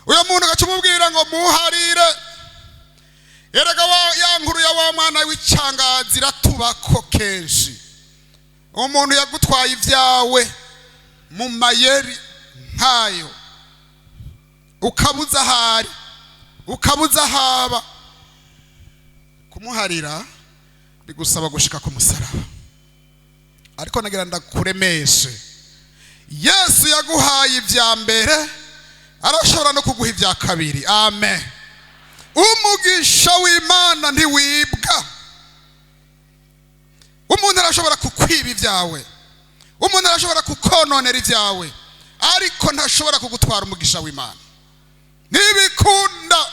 Uyo muntu agaca umubwira ngo muharire, erega ya nkuru ya wa mwana w'icangazi iratubako kenshi. Umuntu yagutwaye ibyawe mu mayeri nkayo, ukabuza ahari, ukabuza ahaba, kumuharira bigusaba gushika ku musaraba. Ariko nagira ndakuremeshe, Yesu yaguhaye ibya mbere, arashobora no kuguha ibya kabiri. Amen. Umugisha w'Imana ntiwibwa. Umuntu arashobora kukwiba ibyawe, umuntu arashobora kukononera ibyawe, ariko ntashobora kugutwara umugisha w'Imana. Ntibikunda.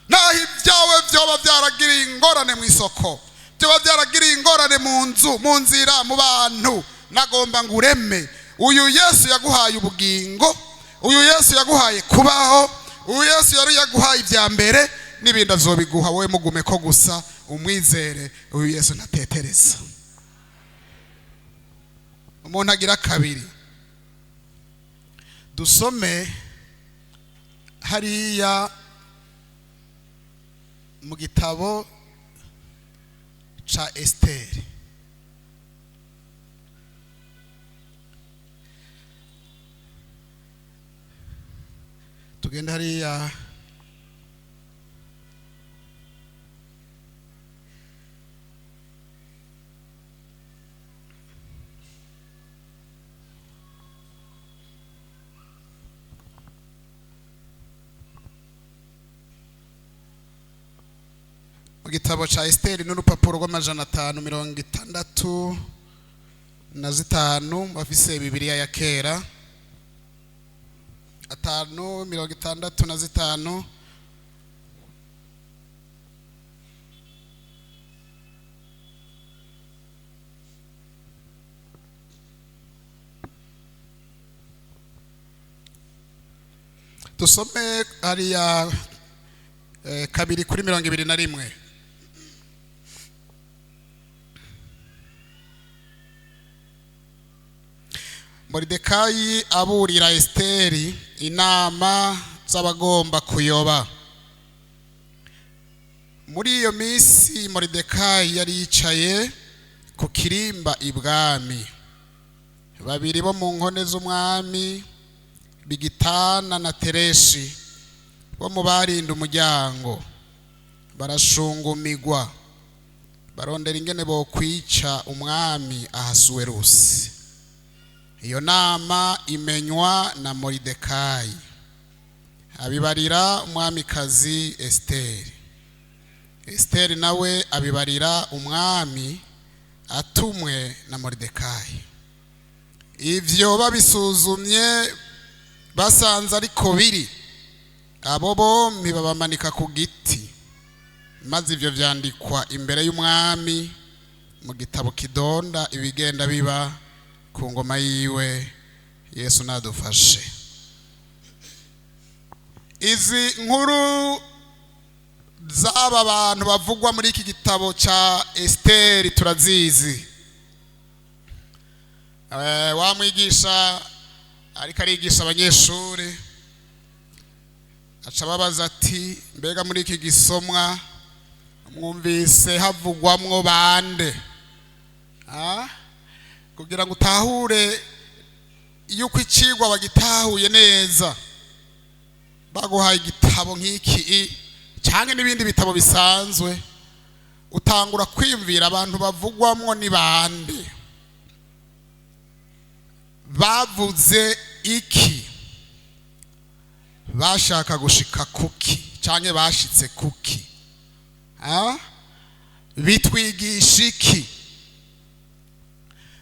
Naho ibyawe byoba byaragiriye ingorane mu isoko, byoba byaragiriye ingorane mu nzu, mu nzira, mu bantu, nagomba ngo ureme. Uyu Yesu yaguhaye ubugingo, uyu Yesu yaguhaye kubaho, uyu Yesu yari yaguhaye ibya mbere, n'ibindi azobiguha. Wowe mugume ko gusa umwizere. Uyu Yesu ntatetereza. Umuntu agira kabiri. Dusome hariya mu gitabo ca Esteri. Tugenda hariya mu gitabo ca Esteri n'urupapuro rw'amajana 565, bafise Bibiliya ya kera, 565. Dusome hariya 2 kuri 21. Moridekayi aburira Esteri inama z'abagomba kuyoba. Muri iyo minsi Moridekayi yari yicaye ku kirimba ibwami, babiri bo mu nkone z'umwami, Bigitana na Tereshi, bo mu barinda umuryango, barashungumigwa. Barondera ingene bokwica umwami Ahasuwerusi. Iyo nama imenywa na Moridekayi, abibarira umwamikazi Esiteri. Esiteri nawe abibarira umwami atumwe na Moridekayi. Ivyo babisuzumye basanze ariko biri, abo bompi babamanika ku giti. Maze ivyo vyandikwa imbere y'umwami mu gitabo kidonda ibigenda biba ku ngoma yiwe. Yesu nadufashe. Izi nkuru z'aba bantu bavugwa muri iki gitabo ca Esiteri turazizi. Wa mwigisha ariko arigisha abanyeshuri, aca ababaza ati: "Mbega muri iki gisomwa mwumvise havugwamwo bande?" Ah? Kugira ngo utahure yuko icigwa bagitahuye neza, baguhaye igitabo nk'iki canke n'ibindi bitabo bisanzwe, utangura kwiyumvira abantu bavugwamwo ni bande, bavuze iki, bashaka gushika kuki canke bashitse kuki? Ah? Bitwigisha iki?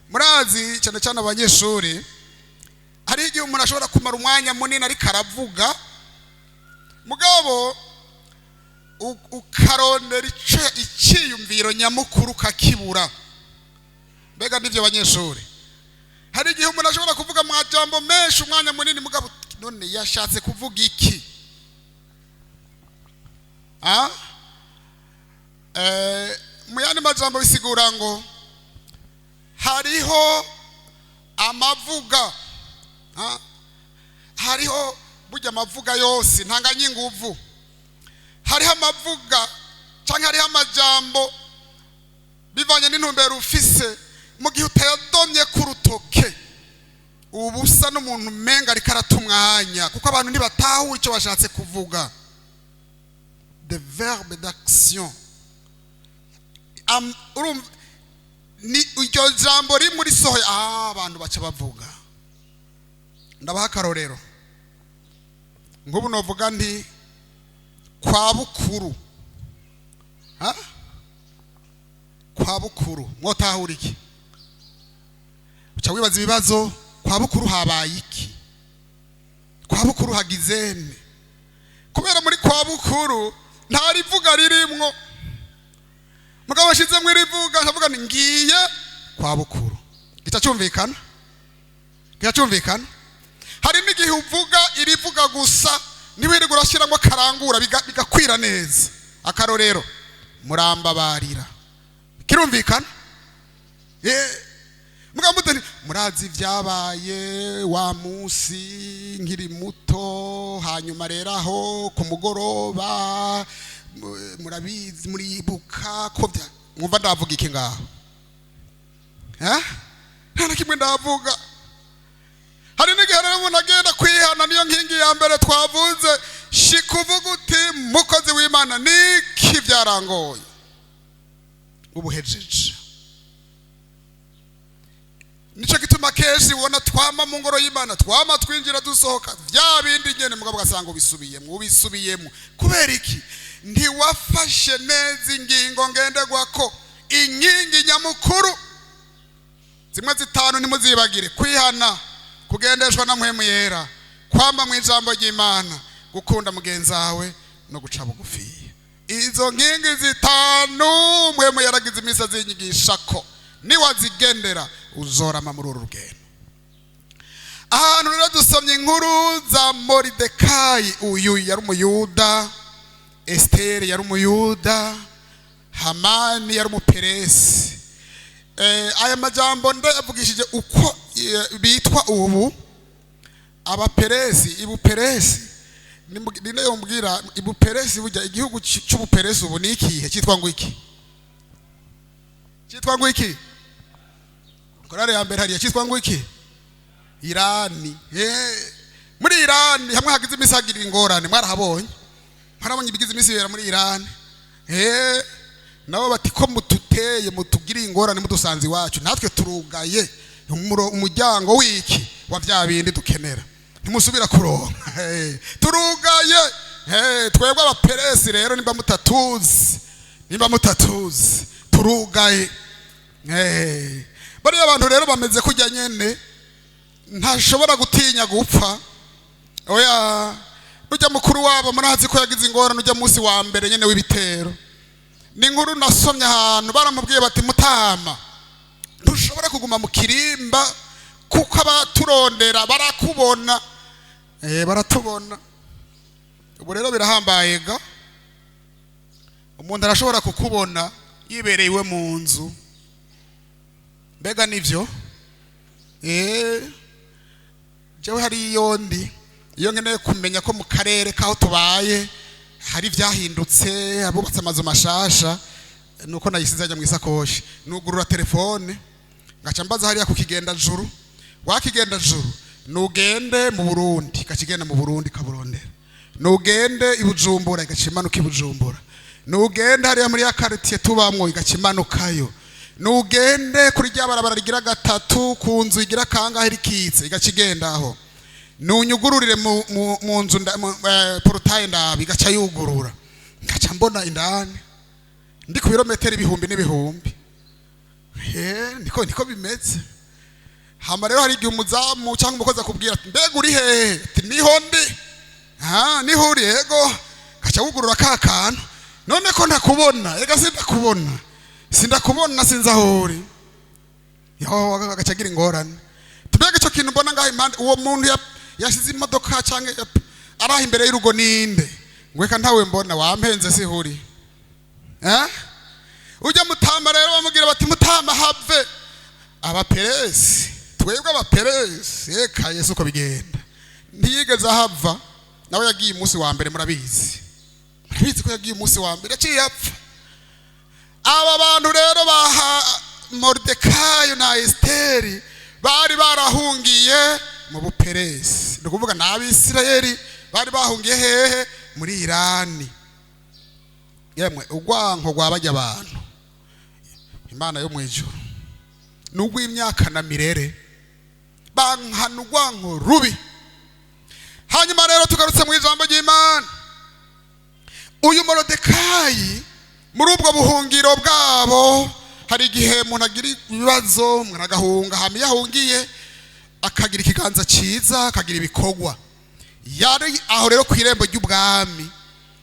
Murazi, cyane cyane abanyeshuri, hari igihe umuntu ashobora kumara umwanya munini ariko aravuga, mugabo ukarondera icyiyumviro nyamukuru ukakibura. Mbega nibyo banyeshuri? Hari igihe umuntu ashobora kuvuga amajambo menshi umwanya munini, mugabo none yashatse kuvuga iki? Ah? Mu yandi majambo bisigura ngo hariho amavuga. Ah? Hariho burya amavuga yose ntanganya inguvu. Hariho amavuga cyangwa hariho amajambo, bivanye n'intumbero ufise, mu gihe utayadomye ku rutoke uba usa n'umuntu umenga ariko arata umwanya, kuko abantu ntibatahura icyo bashatse kuvuga. The verbe d'action. Urumva ni iryo jambo rimwe urisohoye, abantu baca bavuga. Ndabaha akarorero. Nk'ubu novuga nti "kwa Bukuru". Ha? Kwa Bukuru mwotahura iki? Uca wibaza ibibazo: kwa Bukuru habaye iki? Kwa Bukuru hagizene? Kubera muri kwa Bukuru nta rivuga ririmwo. Mugabo washizemwo irivuga, ndavuga ni "ngiye kwa Bukuru", gica cyumvikana, gica cyumvikana. Hari n'igihe uvuga irivuga gusa, ntiwirirwe urashyiramo akarangura, bigakwira neza. Akarorero: "Murambabarira", kirumvikana. Mugabo mutari murazi ibyabaye wa munsi nkiri muto, hanyuma rero aho ku mugoroba, murabizi, muribuka ko mwumva ndavuga iki ngaho? Eh? Nta na kimwe ndavuga. Hari n'igihe rero umuntu agenda kwihana, niyo nkingi ya mbere twavuze. Shika uvuga uti: "Mukozi w'Imana, niki byarangoye?" Ubuhejeje. Nicyo gituma kenshi ubona twama mu ngoro y'Imana, twama twinjira dusohoka bya bindi nyene, mugabo ugasanga ubisubiyemo, ubisubiyemo. Kubera iki? Ntiwafashe neza ingingo ngenderwako, inkingi nyamukuru zimwe zitanu. Ntimuzibagire: kwihana, kugendeshwa na Mpwemu Yera, kwamba mu ijambo ry'Imana, gukunda mugenzi wawe no guca bugufiya. Izo nkingi zitanu Mpwemu yaragize iminsi azinyigisha ko niwazigendera uzorama muri uru rugendo. Ahantu rero dusomye inkuru za Moridekayi, uyu yari umuyuda, Esiteri yari umuyuda, Hamani yari umuperesi. Aya majambo ndayavugishije uko bitwa ubu abaperesi. Ibuperesi, ninde yombwira ibuperesi? Burya igihugu c'ubuperesi ubu ni ikihe? Cyitwa ngo iki? Cyitwa ngo iki? Korale ya mbere hariya, cyitwa ngo iki? Irani. Muri Irani hamwe hagize iminsi hagira ingorane, mwarahabonye, mwarabonye ibigize iminsi bibera muri Irani. Nabo bati ko mututeye. mwaduteye, mutugiriye ingorane, mudusanze iwacu, natwe turugaye umuryango w'iki wa bya bindi dukenera, ntimusubira kuronka. Turugaye. Twebwe abaperesi rero, nimba mutatuzi, turugaye. Bariya bantu rero bameze kujya nyene, ntashobora gutinya gupfa. Oya, ujya mukuru wabo murazi ko yagize ingorane ujya munsi wa mbere nyene w'ibitero. Ni inkuru nasomye ahantu, baramubwiye bati: "Mutama, ntushobora kuguma mu kirimba kuko abaturondera barakubona." Baratubona. Ubu rero birahambaye ga, umuntu arashobora kukubona yibereye iwe mu nzu. Mbega nivyo? Jewe hari iyo ndi, iyo nkeneye kumenya ko mu karere k'aho tubaye hari ibyahindutse, abubatse amazu mashasha, nuko nayisize ajya mu isakoshi, nugurura telefone ngaca mbaza hariya ku kigenda juru. Wakigenda juru, nugende mu Burundi, gakigenda mu Burundi kaburondera, nugende i Bujumbura, igaca imanuka i Bujumbura, nugende hariya muri ya quartier tubamwo, igaca imanukayo, nugende kuri rya barabara rigira gatatu, ku nzu igira kangahe rikitse, igaca igendaho, nunyugururire mu nzu portail ndabi, igaca yugurura, ngaca mbona indani ndi ku birometero ibihumbi n'ibihumbi. Niko bimeze. Hama rero hari igihe umuzamu cyangwa umukozi akubwira ati: "Mbega uri hehe?" Ati: "Niho ndi." "Ha, niho uri?" "Yego." Gaca wugurura ka kantu: "None ko ntakubona?" "Ega sindakubona, sindakubona, sinzi aho uri." Yo agaca agira ingorane. Mbega icyo kintu mbona ngaho impande, uwo muntu yashize imodoka cyangwa araha imbere y'urugo ninde? Ngo: "Reka, ntawe mbona." "Wampenze, sihuri." Ujya mutama rero bamubwira bati: "Mutama, have abaperesi, twebwe abaperesi." Eka Yesu, uko bigenda, ntiyigeze ahava. Nawe yagiye umunsi wa mbere, murabizi, murabizi ko yagiye umunsi wa mbere, yaciye apfa. Aba bantu rero baha Moridekayo na Esiteri bari barahungiye mu Buperesi, ni ukuvuga ni Abisirayeli bari bahungiye hehe? Muri Irani. Yemwe, urwanko rwa bajya abantu, Imana yo mu ijuru, ni urw'imyaka na mirere, bankana urwanko rubi. Hanyuma rero tugarutse mu ijambo ry'Imana, uyu Morodekayi muri ubwo buhungiro bwabo, hari igihe umuntu agira ibibazo, umuntu agahunga, hama iyo ahungiye akagira ikiganza cyiza, akagira ibikorwa. Yari aho rero ku irembo ry'ubwami,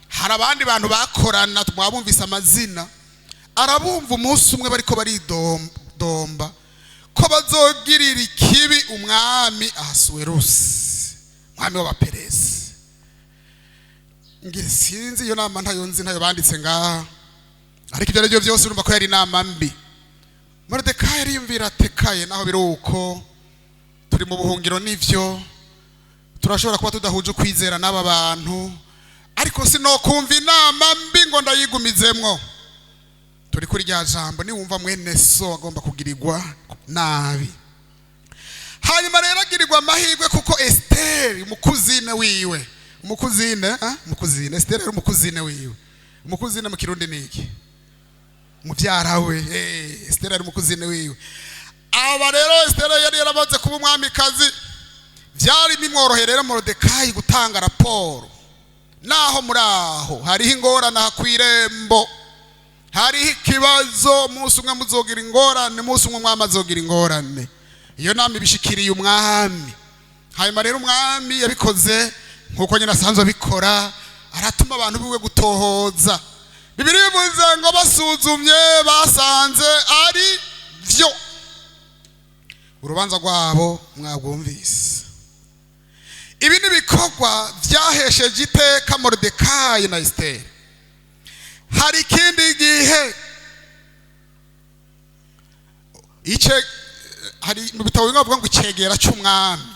hari abandi bantu bakorana, mwabumvise amazina. Arabumva umunsi umwe bariko baridomba ko bazogirira ikibi umwami Ahasuwerusi, umwami w'Abaperesi. Ngira sinzi, iyo nama ntayo nzi, ntayo banditse ngaha, ariko ibyo ari byo byose urumva ko yari inama mbi. Moridekayi ariyumvira, atekaye naho biri uko, turi mu buhungiro, nivyo, turashobora kuba tudahuje ukwizera n'aba bantu, ariko sinokumva inama mbi ngo ndayigumizemwo. Turi kuri rya jambo: niwumva mwene so agomba kugirirwa nabi. Hanyuma rero agirirwa amahirwe kuko Esiteri umukuzine wiwe, umukuzine, umukuzine, Esiteri yari umukuzine wiwe. Umukuzine mu Kirundi ni iki? Mubyara we. Esiteri yari umukuzine wiwe. Aba rero Esiteri yari yaramaze kuba umwamikazi, byari bimworoheye rero Morodekayi gutanga raporo. Naho muri aho hariho ingorane, aha ku irembo hariho ikibazo, umunsi umwe muzogira ingorane, umunsi umwe umwami azogira ingorane. Iyo nama ibishikiriye umwami. Hanyuma rero umwami yabikoze nk'uko nyine asanzwe abikora, aratuma abantu biwe gutohoza. Bibiri bivuze ngo basuzumye basanze ari byo. Urubanza rwabo mwabwumvise. Ibi ni ibikorwa byahesheje iteka Moridekayi na Esiteri. Hari ikindi gihe ice hari mu bitabo bimwe bavuga ngo icegera cy'umwami,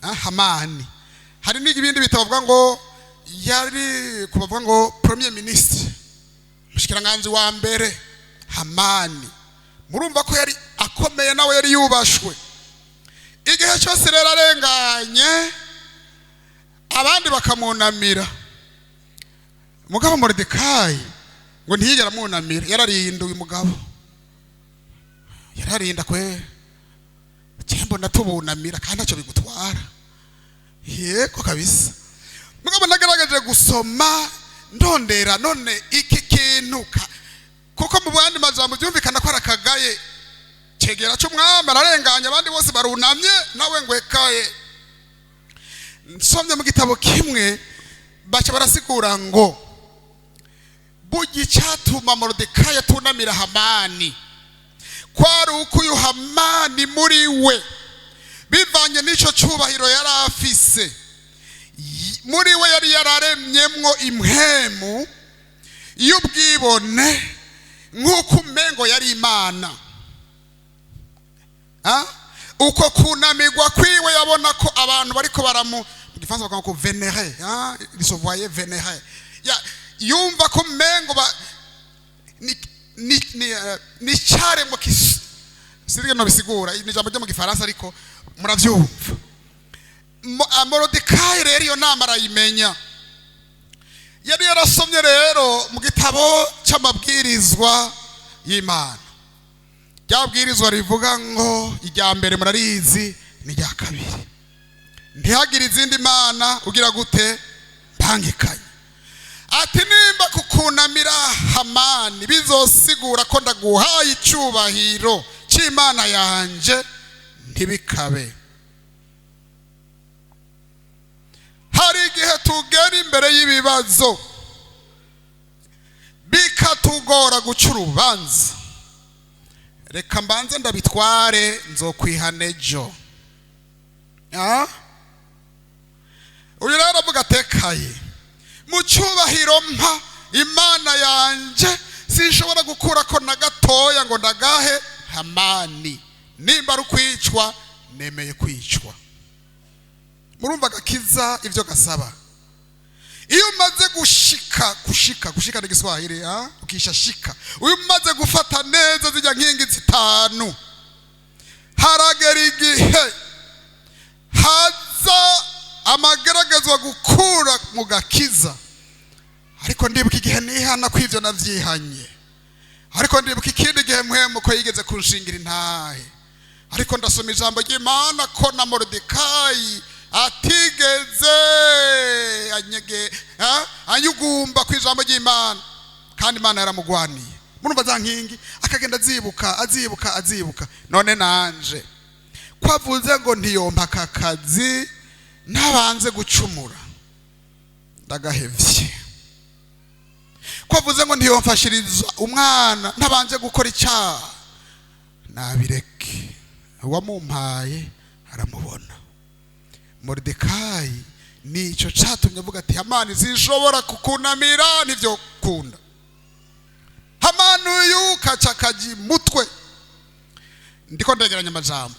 Hamani. Hari n'ibindi bitabo bavuga ngo yari kubavuga ngo premier ministre, umushikiranganji wa mbere Hamani. Murumva ko yari akomeye, nawe yari yubashwe. Igihe cyose rero arenganye, abandi bakamwunamira, mugabo Moridekayi Ngo ntiyigera amwunamira. Yararinda uyu mugabo, yararinda kwe mbona tubunamira kandi ntacyo bigutwara. Yego kabisa. Mugabo nagerageje gusoma ndondera none iki kintu, kuko mu bandi majambo byumvikana ko arakagaye cegera cy'umwami, ararenganya abandi bose barunamye, nawe ngo ekaye. Nsomye mu gitabo kimwe, baca barasigura ngo burya icyatuma Moridekayi atunamira Hamani kwari uko uyu Hamani muri we, bivanye n'icyo cyubahiro yari afise, muri we yari yararemyemwo impwemu y'ubwibone, nk'uko umengo yari Imana. Uko kunamirwa kwiwe, yabona ko abantu bariko baramu, mu gifaransa bakavuga ngo vénérer, il se voyait vénéré. Yumva ko umengo ni cyaremwe sinzi no bisigura, ni ijambo ryo mu gifaransa ariko muravyumva. Moridekayi rero iyo nama arayimenya. Yari yarasomye rero mu gitabo cy'amabwirizwa y'Imana, rya bwirizwa rivuga ngo irya mbere murarizi, ni irya kabiri: ntihagire izindi mana ugira gute mpangikanye. Ati nimba kukunamira Hamani bizosigura ko ndaguhaye icyubahiro cy'Imana yanje, ntibikabe. Hari igihe tugera imbere y'ibibazo bikatugora guca urubanza. Reka mbanze ndabitware, nzokwihana ejo. Uyu rero aravuga atekaye mu cyubahiro mpa Imana yanje, sinshobora gukura ko na gatoya ngo ndagahe Hamani. Nimba ari ukwicwa, nemeye kwicwa. Murumva agakiza ibyo gasaba. Iyo umaze gushika, gushika, gushika ni Giswahili, ukisha shika. Iyo umaze gufata neza zijya nkingi zitanu, haragera igihe haza amageragezwa gukura mu gakiza. Ariko ndibuka igihe nihana ko ivyo navyihanye, ariko ndibuka ikindi gihe mpwemu ko yigeze kunshingira intahe, ariko ndasoma ijambo ry'Imana ko na Moridekayi atigeze anyugumba ku ijambo ry'Imana, kandi Imana yaramugwaniye. Murumva za nkingi akagenda azibuka, azibuka, azibuka. None nanje ko avuze ngo ntiyompa aka kazi ntabanze gucumura, ndagahevye. Ko avuze ngo ntiyomfashiriza umwana ntabanje gukora icyaha, nabireke, uwamumpaye aramubona. Moridekayi nicyo cyatumye avuga ati Hamani zishobora kukunamira, nivyo kunda. Hamani uyu kaca kaji mutwe, ndiko ndegeranya amajambo,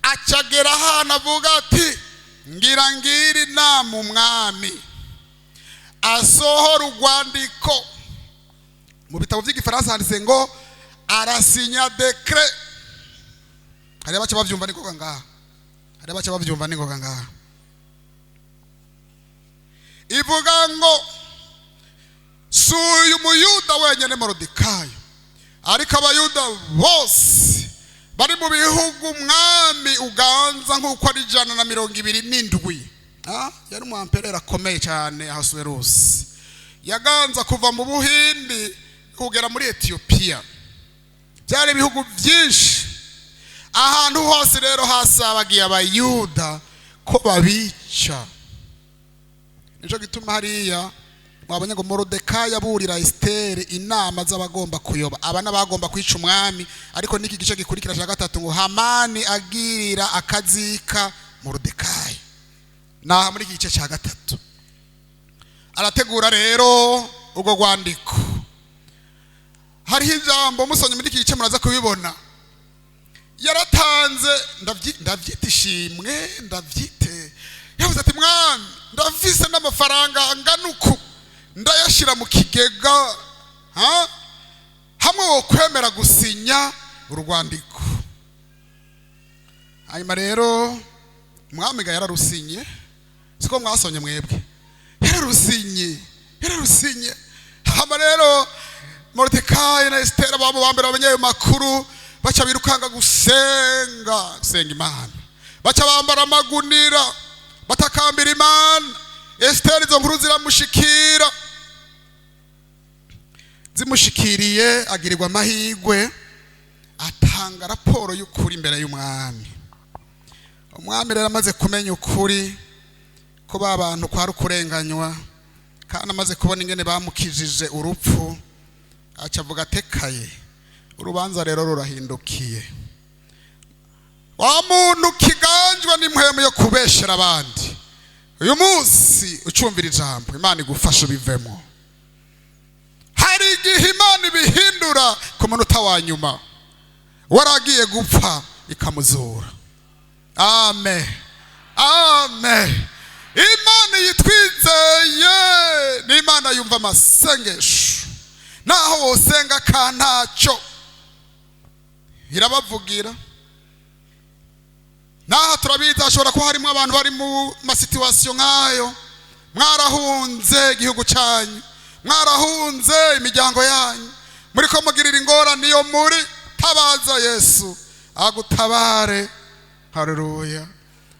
acagera ahantu avuga ati ngira ngira inama umwami asohora urwandiko. Mu bitabo by'igifaransa handitse ngo arasinya décret. Hari abaca bavyumva ningoga ngaha, hari abaca bavyumva ningoga ngaha. Ivuga ngo si uyu muyuda wenyine Moridekayo, ariko abayuda bose bari mu bihugu umwami uganza, nk'uko ari 127. Yari umwamperera akomeye cyane Ahasuwerusi, yaganza kuva mu Buhindi kugera muri Etiyopiya. Byari ibihugu byinshi. Ahantu hose rero hasabagiye abayuda ko babica. Nicyo gituma hariya mwabonye ngo Moridekayi aburira Esiteri inama z'abagomba kuyoba, aba n'abagomba kwica umwami. Ariko n'iki gice gikurikira cya gatatu ngo Hamani agirira akazika Moridekayi. Naha muri iki gice cya gatatu arategura rero urwo rwandiko. Hariho ijambo musonye muri iki gice muraza kubibona. Yaratanze, ndavyita ishimwe, ndavyite, yavuze ati mwami, ndafise n'amafaranga angana uku, ndayashyira mu kigega, ha? Hamwe wo kwemera gusinya urwandiko. Hanyuma rero mwami ga yararusinye, siko mwasonye mwebwe? Yararusinye, yararusinye. Hama rero Moridekayi na Esitera baba ba mbere bamenye ayo makuru, baca birukanga gusenga, gusenga Imana, baca bambara amagunira, batakambira Imana. Esitera izo nkuru ziramushikira, zimushikiriye agirirwa amahirwe, atanga raporo y'ukuri imbere y'umwami. Umwami rero amaze kumenya ukuri ko ba bantu kwari ukurenganywa, kandi amaze kubona ingene bamukijije urupfu, aca avuga atekaye, urubanza rero rurahindukiye. Wa muntu kiganjwe n'impwemu yo kubeshera abandi, uyu munsi ucumvira ijambo, Imana igufasha ubivemo. Hari igihe Imana ibihindura ku munota wa nyuma, waragiye gupfa ikamuzura. Amen, amen. Imana yitwizeye ni Imana yumva amasengesho, naho wosenga ka ntacyo irabavugira. Naho turabizi hashobora kuba harimo abantu bari mu masituwasiyo nk'ayo, mwarahunze igihugu cyanyu, mwarahunze imiryango yanyu, muri ko mugirira ingorane iyo muri, tabaza Yesu agutabare. Haleluya.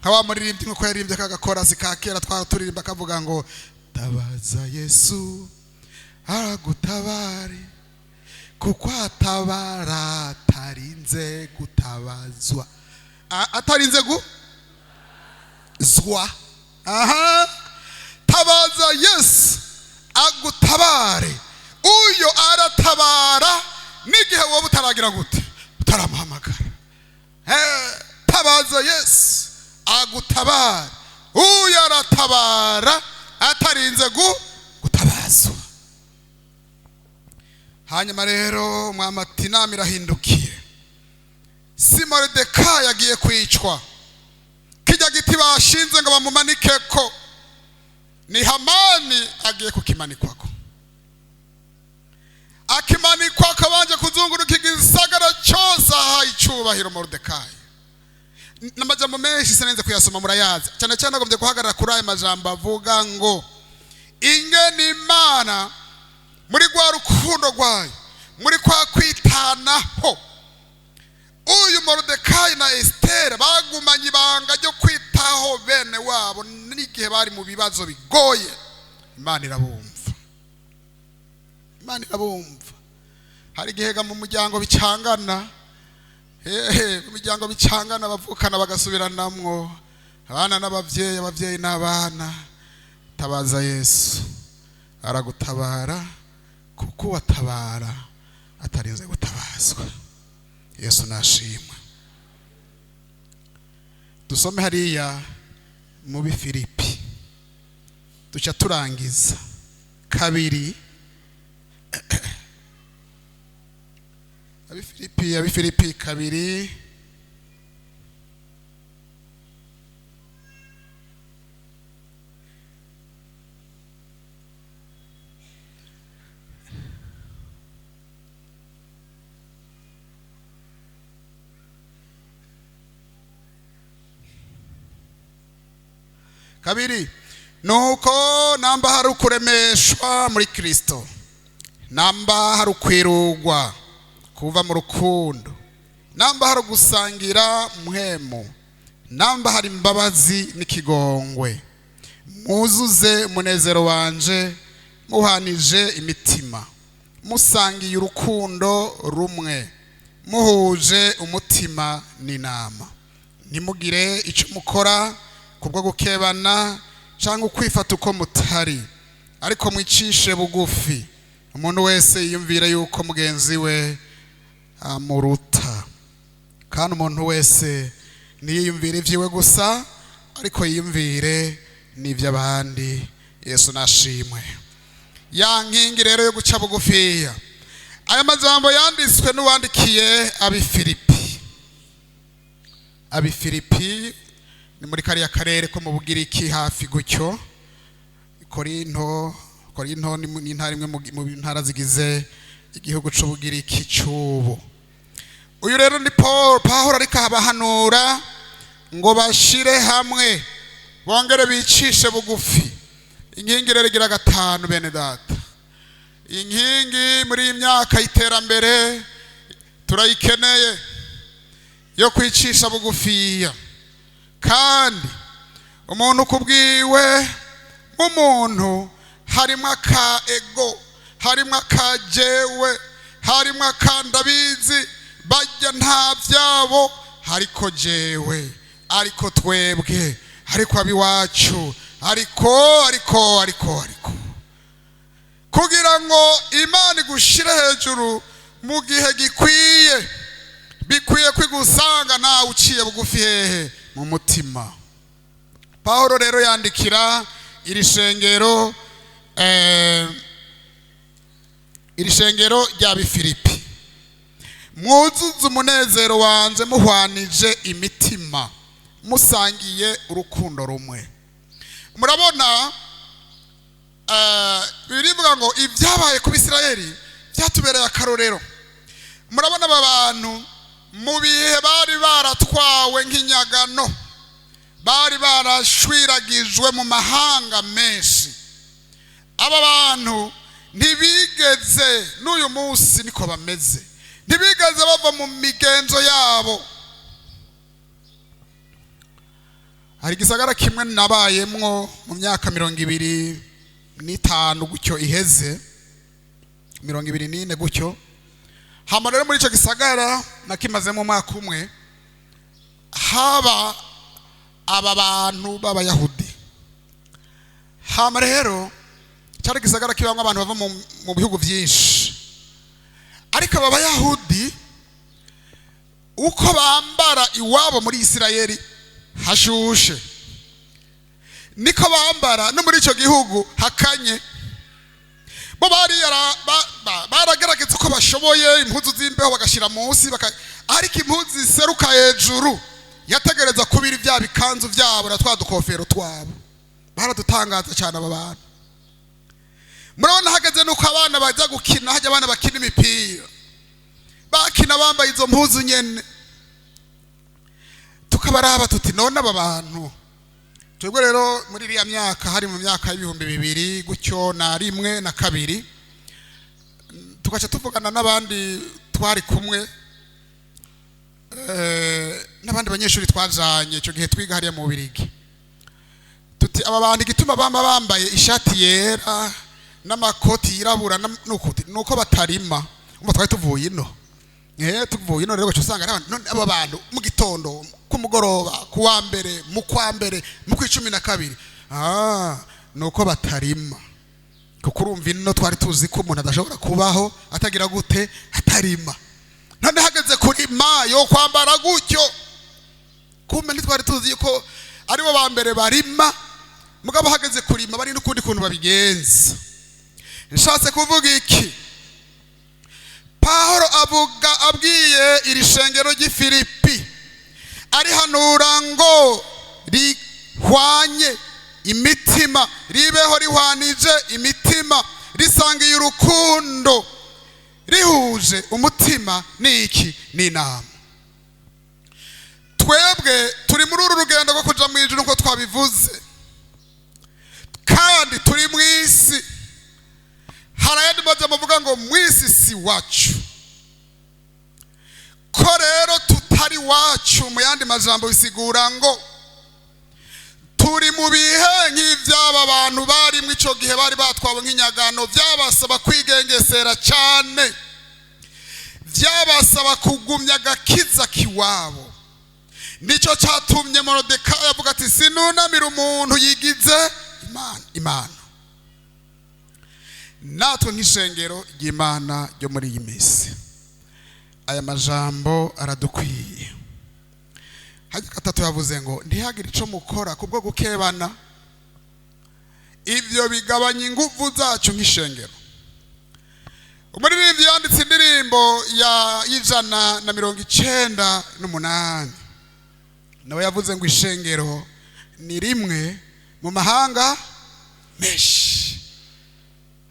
Nka wa muririmbyi nkuko yaririmbye kagakorasi ka kera twara turirimba, kavuga ngo tabaza Yesu aragutabare, kuko atabara atarinze gutabazwa, atarinze gu zwa. Aha, tabaza Yesu agutabare. Uyo aratabara n'igihe wowe utaragira gute, utaramuhamagara. Tabaza Yesu agutabare, uyo aratabara atarinze gutabazwa. Hanyuma rero umwami ati inama irahindukiye, si Moridekayi agiye kwicwa, kijya giti bashinze ngo bamumanikeko, ni Hamani agiye kukimanikwako. Akimanikwako abanje kuzunguruka igisagara cyose aha icyubahiro Moridekayi. N'amajambo menshi sinenze kuyasoma, murayazi cyane cyane. Agombye guhagarara kuri aya majambo avuga ngo ingene Imana muri rwa rukundo rwayo, muri kwa kwitanaho, uyu Moridekayi na Esitera bagumanye ibanga ryo kwitaho bene wabo n'igihe bari mu bibazo bigoye. Imana irabumva, Imana irabumva. Hari igihe mu muryango bicangana, mu miryango bicangana, bavukana bagasubiranamwo, abana n'ababyeyi, ababyeyi n'abana. Tabaza Yesu aragutabara, kuko uwatabara atarinze gutabazwa. Yesu nashimwe. Dusome hariya mu Bifilipi, duca turangiza kabiri. Abifilipi, Abifilipi kabiri, kabiri. Nuko namba hari ukuremeshwa muri Kristo, namba hari ukwirugwa kuva mu rukundo, namba hari gusangira muhemu, namba hari imbabazi n'ikigongwe, muzuze umunezero wanje muhanije imitima, musangiye urukundo rumwe, muhuje umutima n'inama. Ntimugire icyo mukora kubwo gukebana cyangwa ukwifata uko mutari, ariko mwicishe bugufi, umuntu wese yiyumvire yuko mugenzi we amuruta. Kandi umuntu wese ntiyiyumvire ibyiwe gusa, ariko yiyumvire n'iby'abandi. Yesu nashimwe. Ya nkingi rero yo guca bugufiya, aya majambo yanditswe n'uwandikiye Abifilipi. Abifilipi ni muri kariya karere ko mu Bugiriki hafi gutyo. Korinto, Korinto ni intara imwe mu ntara zigize igihugu c'Ubugiriki c'ubu. Uyu rero ni Paul, Pawulo ariko abahanura ngo bashire hamwe, bongere bicishe bugufi. Inkingi rero igira gatanu, bene data, Inkingi muri iyi myaka y'iterambere turayikeneye, yo kwicisha bugufiya. Kandi umuntu kubwiwe nk'umuntu harimo aka ego, harimo aka jewe, harimo aka ndabizi, bajya nta byabo, ariko jewe, ariko twebwe, ariko abiwacu, ariko ariko ariko ariko kugira ngo Imana igushire hejuru mu gihe gikwiye, bikwiye kwigusanga nawe uciye bugufi hehe? Mu mutima. Pawulo rero yandikira iri shengero, iri shengero rya Bifilipi: "Mwuzuze umunezero wanje muhwanije imitima, musangiye urukundo rumwe." Murabona, birivuga ngo ibyabaye ku Bisirayeli byatubereye akarorero. Murabona aba bantu mu bihe bari baratwawe nk'inyagano, bari barashwiragijwe mu mahanga menshi. Aba bantu ntibigeze, n'uyu munsi niko bameze, ntibigeze bava mu migenzo yabo. Hari igisagara kimwe nabayemwo mu myaka 25 gutyo iheze, 24 gutyo. Hama rero muri icyo gisagara nakimazemo umwaka umwe, haba aba bantu b'Abayahudi. Hama rero cyari igisagara kibamo abantu bava mu bihugu byinshi, ariko aba Bayahudi uko bambara iwabo muri Isirayeli hashushe, niko bambara no muri icyo gihugu hakanye. Bo baragerageza uko bashoboye, impuzu z'imbeho bagashyira munsi, ariko impuzu ziseruka hejuru yategereza kubira bya bikanzu byabo na twa dukofero twabo. Baradutangaza cyane aba bantu. Murabona hageze nuko abana bajya gukina, hajya abana bakina imipira, bakina bambaye izo mpuzu nyene. Tukabaraba tuti: "None aba bantu?" Twebwe rero muri iriya myaka, hari mu myaka y'2000 gutyo na rimwe na kabiri, tugaca tuvugana n'abandi twari kumwe, n'abandi banyeshuri twajanye icyo gihe twiga hariya mu Bubirigi, tuti: "Aba bantu igituma bamba bambaye ishati yera n'amakoti yirabura nuko batarima." Umva, twari tuvuye ino, tuvuye ino rero, ugaca usanga ari abantu. None aba bantu mu gitondo, ku mugoroba, ku wa mbere, mu kwa mbere, mu kwa 12, nuko batarima. Kuko urumva ino twari tuzi ko umuntu adashobora kubaho atagira gute? Atarima. None hageze kurima yo kwambara gutyo? Kumbe ntitwari tuzi yuko aribo ba mbere barima, mugabo hageze kurima bari n'ukundi kuntu babigenza. Nshatse kuvuga iki? Pawulo avuga, abwiye iri shengero ry'i Filipi, arihanura ngo rihwanye imitima, ribeho rihwanije imitima, risangiye urukundo, rihuje umutima n'iki? N'inama. Twebwe turi muri uru rugendo rwo kuja mu ijuru nkuko twabivuze, kandi turi mu isi. Hari ayandi majambo avuga ngo mu isi si wacu. Ko rero tutari wacu, mu yandi majambo bisigura ngo turi mu bihe nk'iby'aba bantu bari mu icyo gihe bari batwawe nk'inyagano. Byabasaba kwigengesera cyane, byabasaba kugumya agakiza k'iwabo. Nicyo cyatumye Morodekayi avuga ati: "Sinunamira umuntu yigize Imana." Imana natwe nk'ishengero ry'Imana ryo muri iyi minsi, aya majambo aradukwiye. Hajya gatatu yavuze ngo ntihagire icyo mukora kubwo gukebana. Ibyo bigabanya ingufu zacu nk'ishengero. Umuririmbyi yanditse indirimbo ya 198, nawe yavuze ngo ishengero ni rimwe mu mahanga menshi.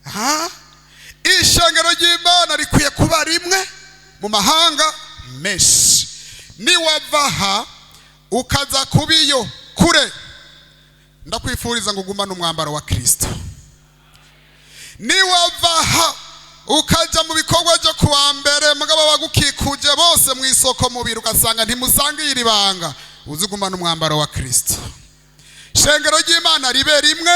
Ha? Ishengero ry'Imana rikwiye kuba rimwe mu mahanga menshi. Niwava aha ukaza kuba iyo kure, ndakwifuriza ngo ugumane umwambaro wa Kristo. Niwava aha Ukaja mu bikorwa byo kuwa mbere, mugabo bagukikuje bose mu isoko mubiri, ugasanga ntimusangiye iri banga, uzigumana umwambaro wa Kristo. Shengero ry'Imana ribe rimwe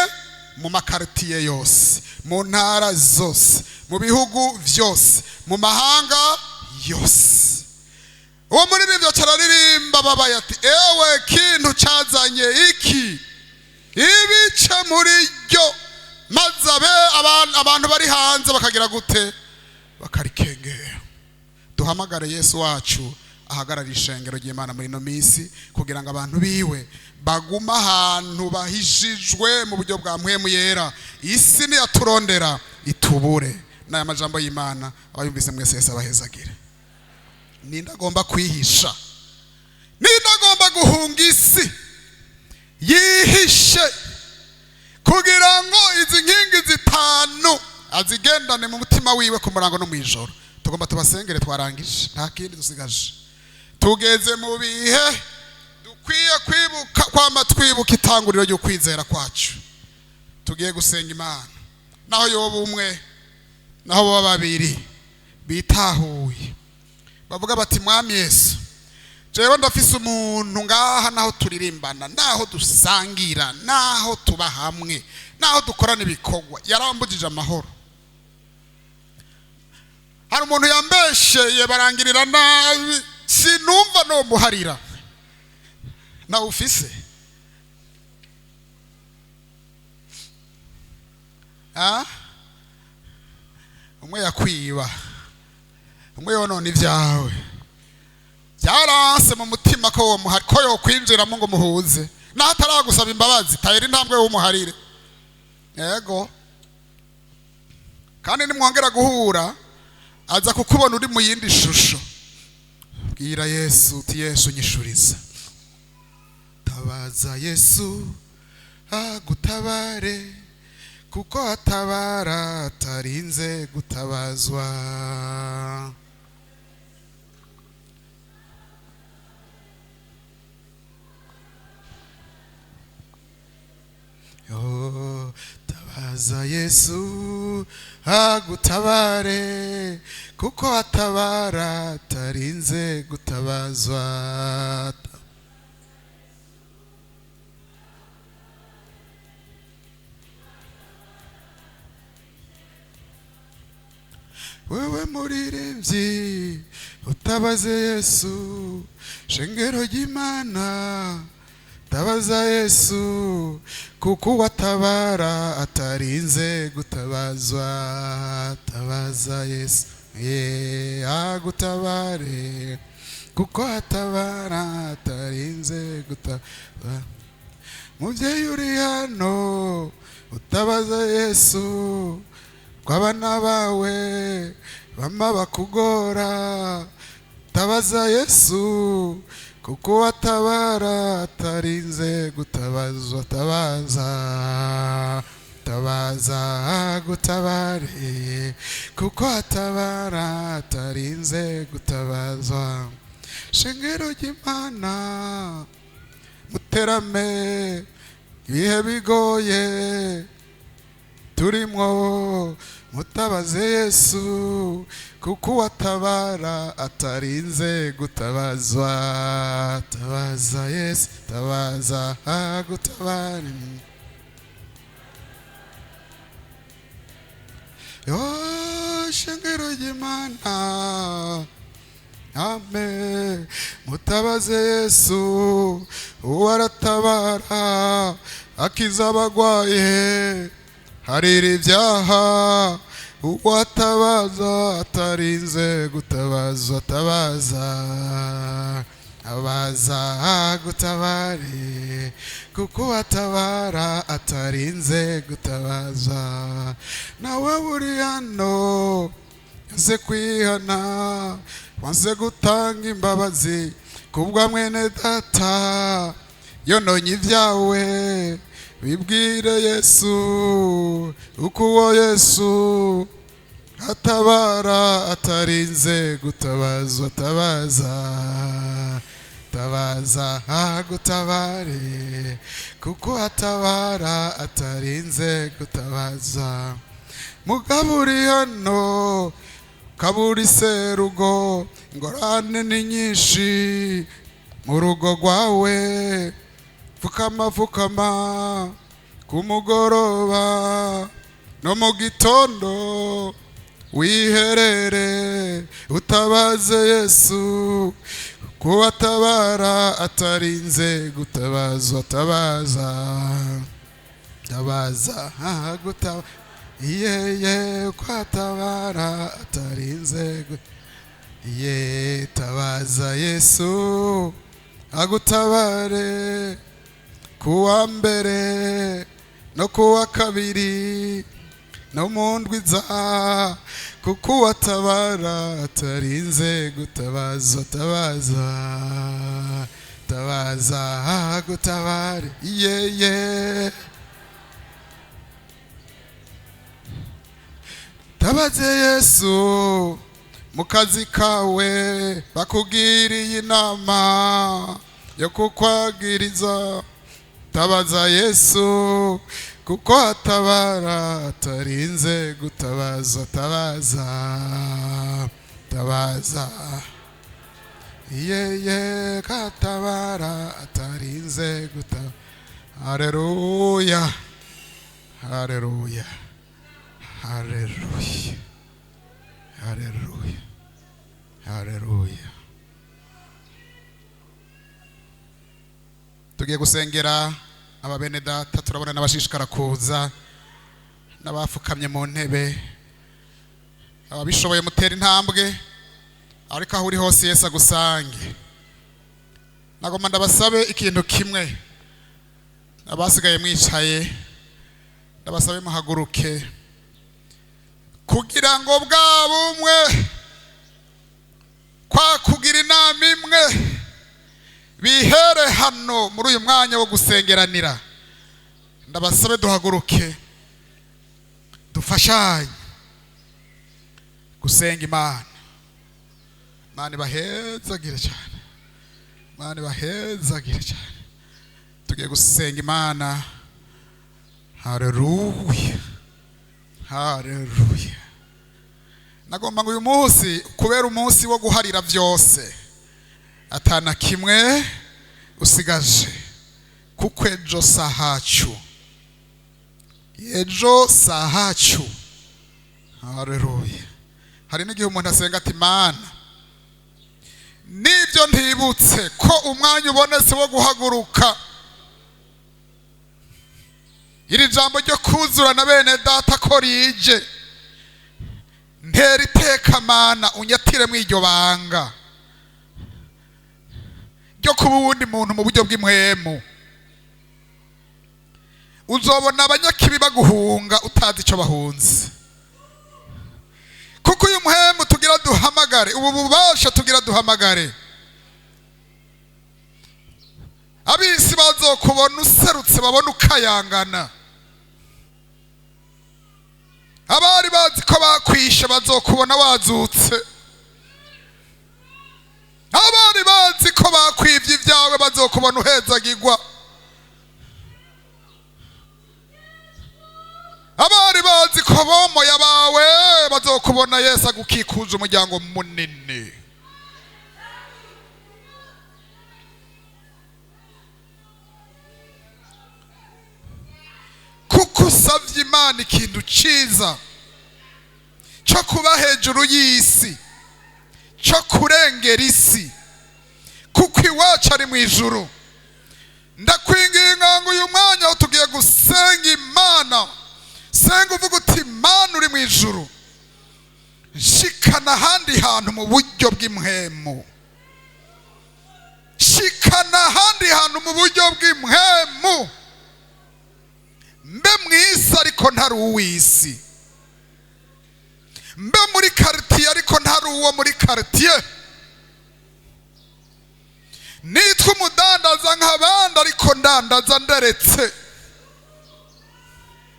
mu makartiye yose, mu ntara zose, mu bihugu vyose, mu mahanga yose. Uwo muririmbyi cararirimba babaye ati: "Ewe kintu cazanye iki ibice muri ryo", maze abe abantu bari hanze bakagira gute? Bakarikengera. Duhamagare Yesu wacu ahagarara ishengero ry'Imana muri ino minsi, kugira ngo abantu biwe baguma ahantu bahishijwe mu buryo bwa mpwemu yera, isi niyaturondera itubure. N'aya majambo y'Imana abayumvise mwese, Yesu abahezagire. Ninde agomba kwihisha? Ninde agomba guhunga isi yihishe, kugira ngo izi nkingi zitanu azigendane mu mutima wiwe ku murango no mu ijoro? Tugomba tubasengere, twarangije, nta kindi dusigaje. Tugeze mu bihe dukwiye kwibuka, kwama twibuka itanguriro ry'ukwizera kwacu. Tugiye gusenga Imana. Naho yoba umwe, naho baba babiri bitahuye, bavuga bati: "Mwami Yesu, jewe ndafise umuntu ngaha, naho turirimbana, naho dusangira, naho tuba hamwe, naho dukorana ibikorwa, yarambujije amahoro. Hari umuntu yambesheye barangirira nabi, sinumva no muharira." Nawe ufise, ah? Umwe yakwiba, umwe yonona ibyawe, byaranse mu mutima ko wo muhari, ko yokwinjiramo ngo muhuze, naho ataragusaba imbabazi, tayira intambwe w'umuharire. Yego, kandi nimwongera guhura aza kukubona uri mu yindi shusho. Bwira Yesu uti: "Yesu, nyishuriza." Tabaza Yesu agutabare, kuko atabara atarinze gutabazwa. Oh, tabaza Yesu agutabare, kuko atabara atarinze gutabazwa. Wewe muririmbyi, utabaze Yesu. Shengero ry'Imana, tabaza Yesu, kuko uwatabara atarinze gutabazwa. Tabaza Yesu ye agutabare, kuko atabara atarinze gutabara. Mubyeyi uri hano, utabaza Yesu kw'abana bawe bama bakugora. Tabaza Yesu, kuko atabara atarinze gutabazwa. Tabaza, tabaza agutabare, kuko atabara atarinze gutabazwa. Shengero ry'Imana, muterame ibihe bigoye turimwo, mutabaze Yesu, kuko uwatabara atarinze gutabazwa. Tabaza Yesu, tabaza agutabare. Yo shengero ry'Imana, ame mutabaze Yesu, uwo aratabara, akiza abagwaye, harira ibyaha, uwatabaza atarinze gutabazwa. Tabaza, abaza agutabare, kuko atabara atarinze gutabaza. Nawe uri hano yanze kwihana, wanze gutanga imbabazi kubwa mwene data yononye ibyawe, bibwire Yesu, uko uwo Yesu atabara atarinze gutabazwa. Tabaza, tabaza agutabare, kuko atabara atarinze gutabaza. Mugabo uri hano kaburi serugo, ingorane ni nyinshi mu rugo rwawe. Pfukama, pfukama ku mugoroba no mu gitondo, wiherere utabaze Yesu, kubatabara atarinze gutabazwa. Tabaza, tabaza, gutaba yeye kwatabara atarinze ye. Tabaza Yesu agutabare kuwa mbere no kuwa kabiri no mu ndwiza, kuko uwatabara atarinze gutabazwa. Tabaza, tabaza gutabare yeye. Tabaze Yesu mu kazi kawe, bakugiriye inama yo kukwagiriza. Tabaza Yesu kuko atabara atarinze gutabaza. Tabaza, tabaza yeye katabara atarinze gutabaza. Haleluya, haleluya, haleluya, haleluya, haleluya. Tugiye gusengera aba bene data, turabona n'abashishikara kuza n'abafukamye mu ntebe. Ababishoboye mutera intambwe, ariko aho uri hose Yesu agusange. Nagomba ndabasabe ikintu kimwe, abasigaye mwicaye ndabasabe muhaguruke, kugira ngo bwa bumwe, kwa kugira inama imwe, bihere hano muri uyu mwanya wo gusengeranira. Ndabasabe duhaguruke dufashanye gusenga Imana. Imana ibahezagire cyane, Imana ibahezagire cyane. Tugiye gusenga Imana. Haleluya, haleluya. Nagomba ngo uyu munsi kubera umunsi wo guharira byose, atana kimwe usigaje, kuko ejo sahacu, ejo sahacu. Haleluya. Hari n'igihe umuntu asenga ati Mana, nibyo ntibutse ko umwanya ubonetse wo guhaguruka, iri jambo ryo kuzura na bene data ko rije, ntera iteka Mana unyatire mu iryo banga ryo kuba uwundi muntu mu buryo bw'impwemu. Uzobona abanyakibi baguhunga utazi icyo bahunze, kuko uyu muhemu tugira duhamagare, ubu bubasha tugira duhamagare, abisi bazokubona userutse babona ukayangana, abari bazi ko bakwishe bazokubona wazutse, abari bazi ko bakwivye ibyawe bazokubona uhezagirwa, abari bazi ko bomoye abawe bazokubona Yesu agukikuje umuryango munini. Kuko usavye Imana ikintu ciza cyo kuba hejuru y'isi, cyo kurengera isi, kuko iwacu ari mu ijuru. Ndakwinginga ngo uyu mwanya aho tugiye gusenga Imana, senga uvuga uti Imana uri mu ijuru, shikana ahandi hantu mu buryo bw'impwemu, shikana ahandi hantu mu buryo bw'impwemu, mbe mu isi ariko ntari uw'isi, mbe muri quartier ariko ntari uwo muri quartier, nitwa umudandaza nk'abandi ariko ndandaza nderetse,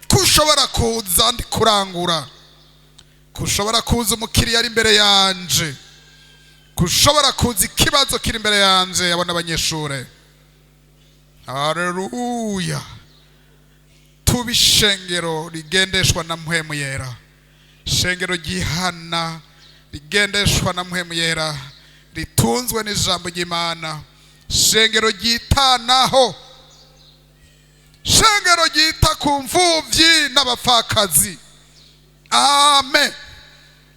kushobora kuza ndi kurangura, kushobora kuza umukiriya ari imbere yanje, kushobora kuza ikibazo kiri imbere yanje, abona abanyeshure. Haleluya. Tube ishengero rigendeshwa na Mpwemu Yera, ishengero ryihana rigendeshwa na Mpwemu Yera, ritunzwe n'ijambo ry'Imana, ishengero ryitanaho, ishengero ryita ku mfuvyi n'abapfakazi. Amen,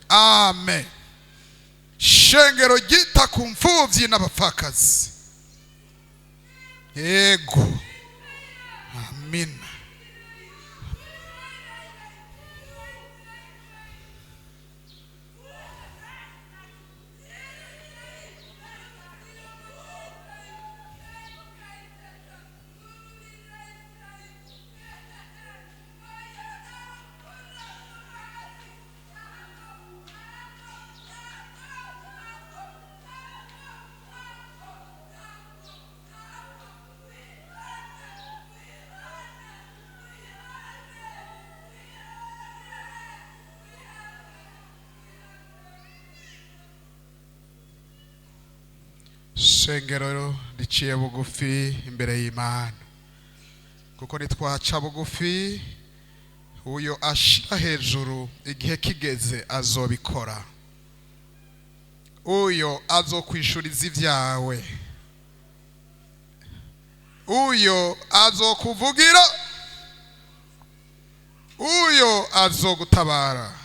amen. Ishengero ryita ku mfuvyi n'abapfakazi. Yego, amina. Shengero riciye bugufi imbere y'Imana, kuko nitwaca bugufi, uyo ashira hejuru igihe kigeze azobikora, uyo azokwishuriza ibyawe, uyo azokuvugira, uyo azogutabara.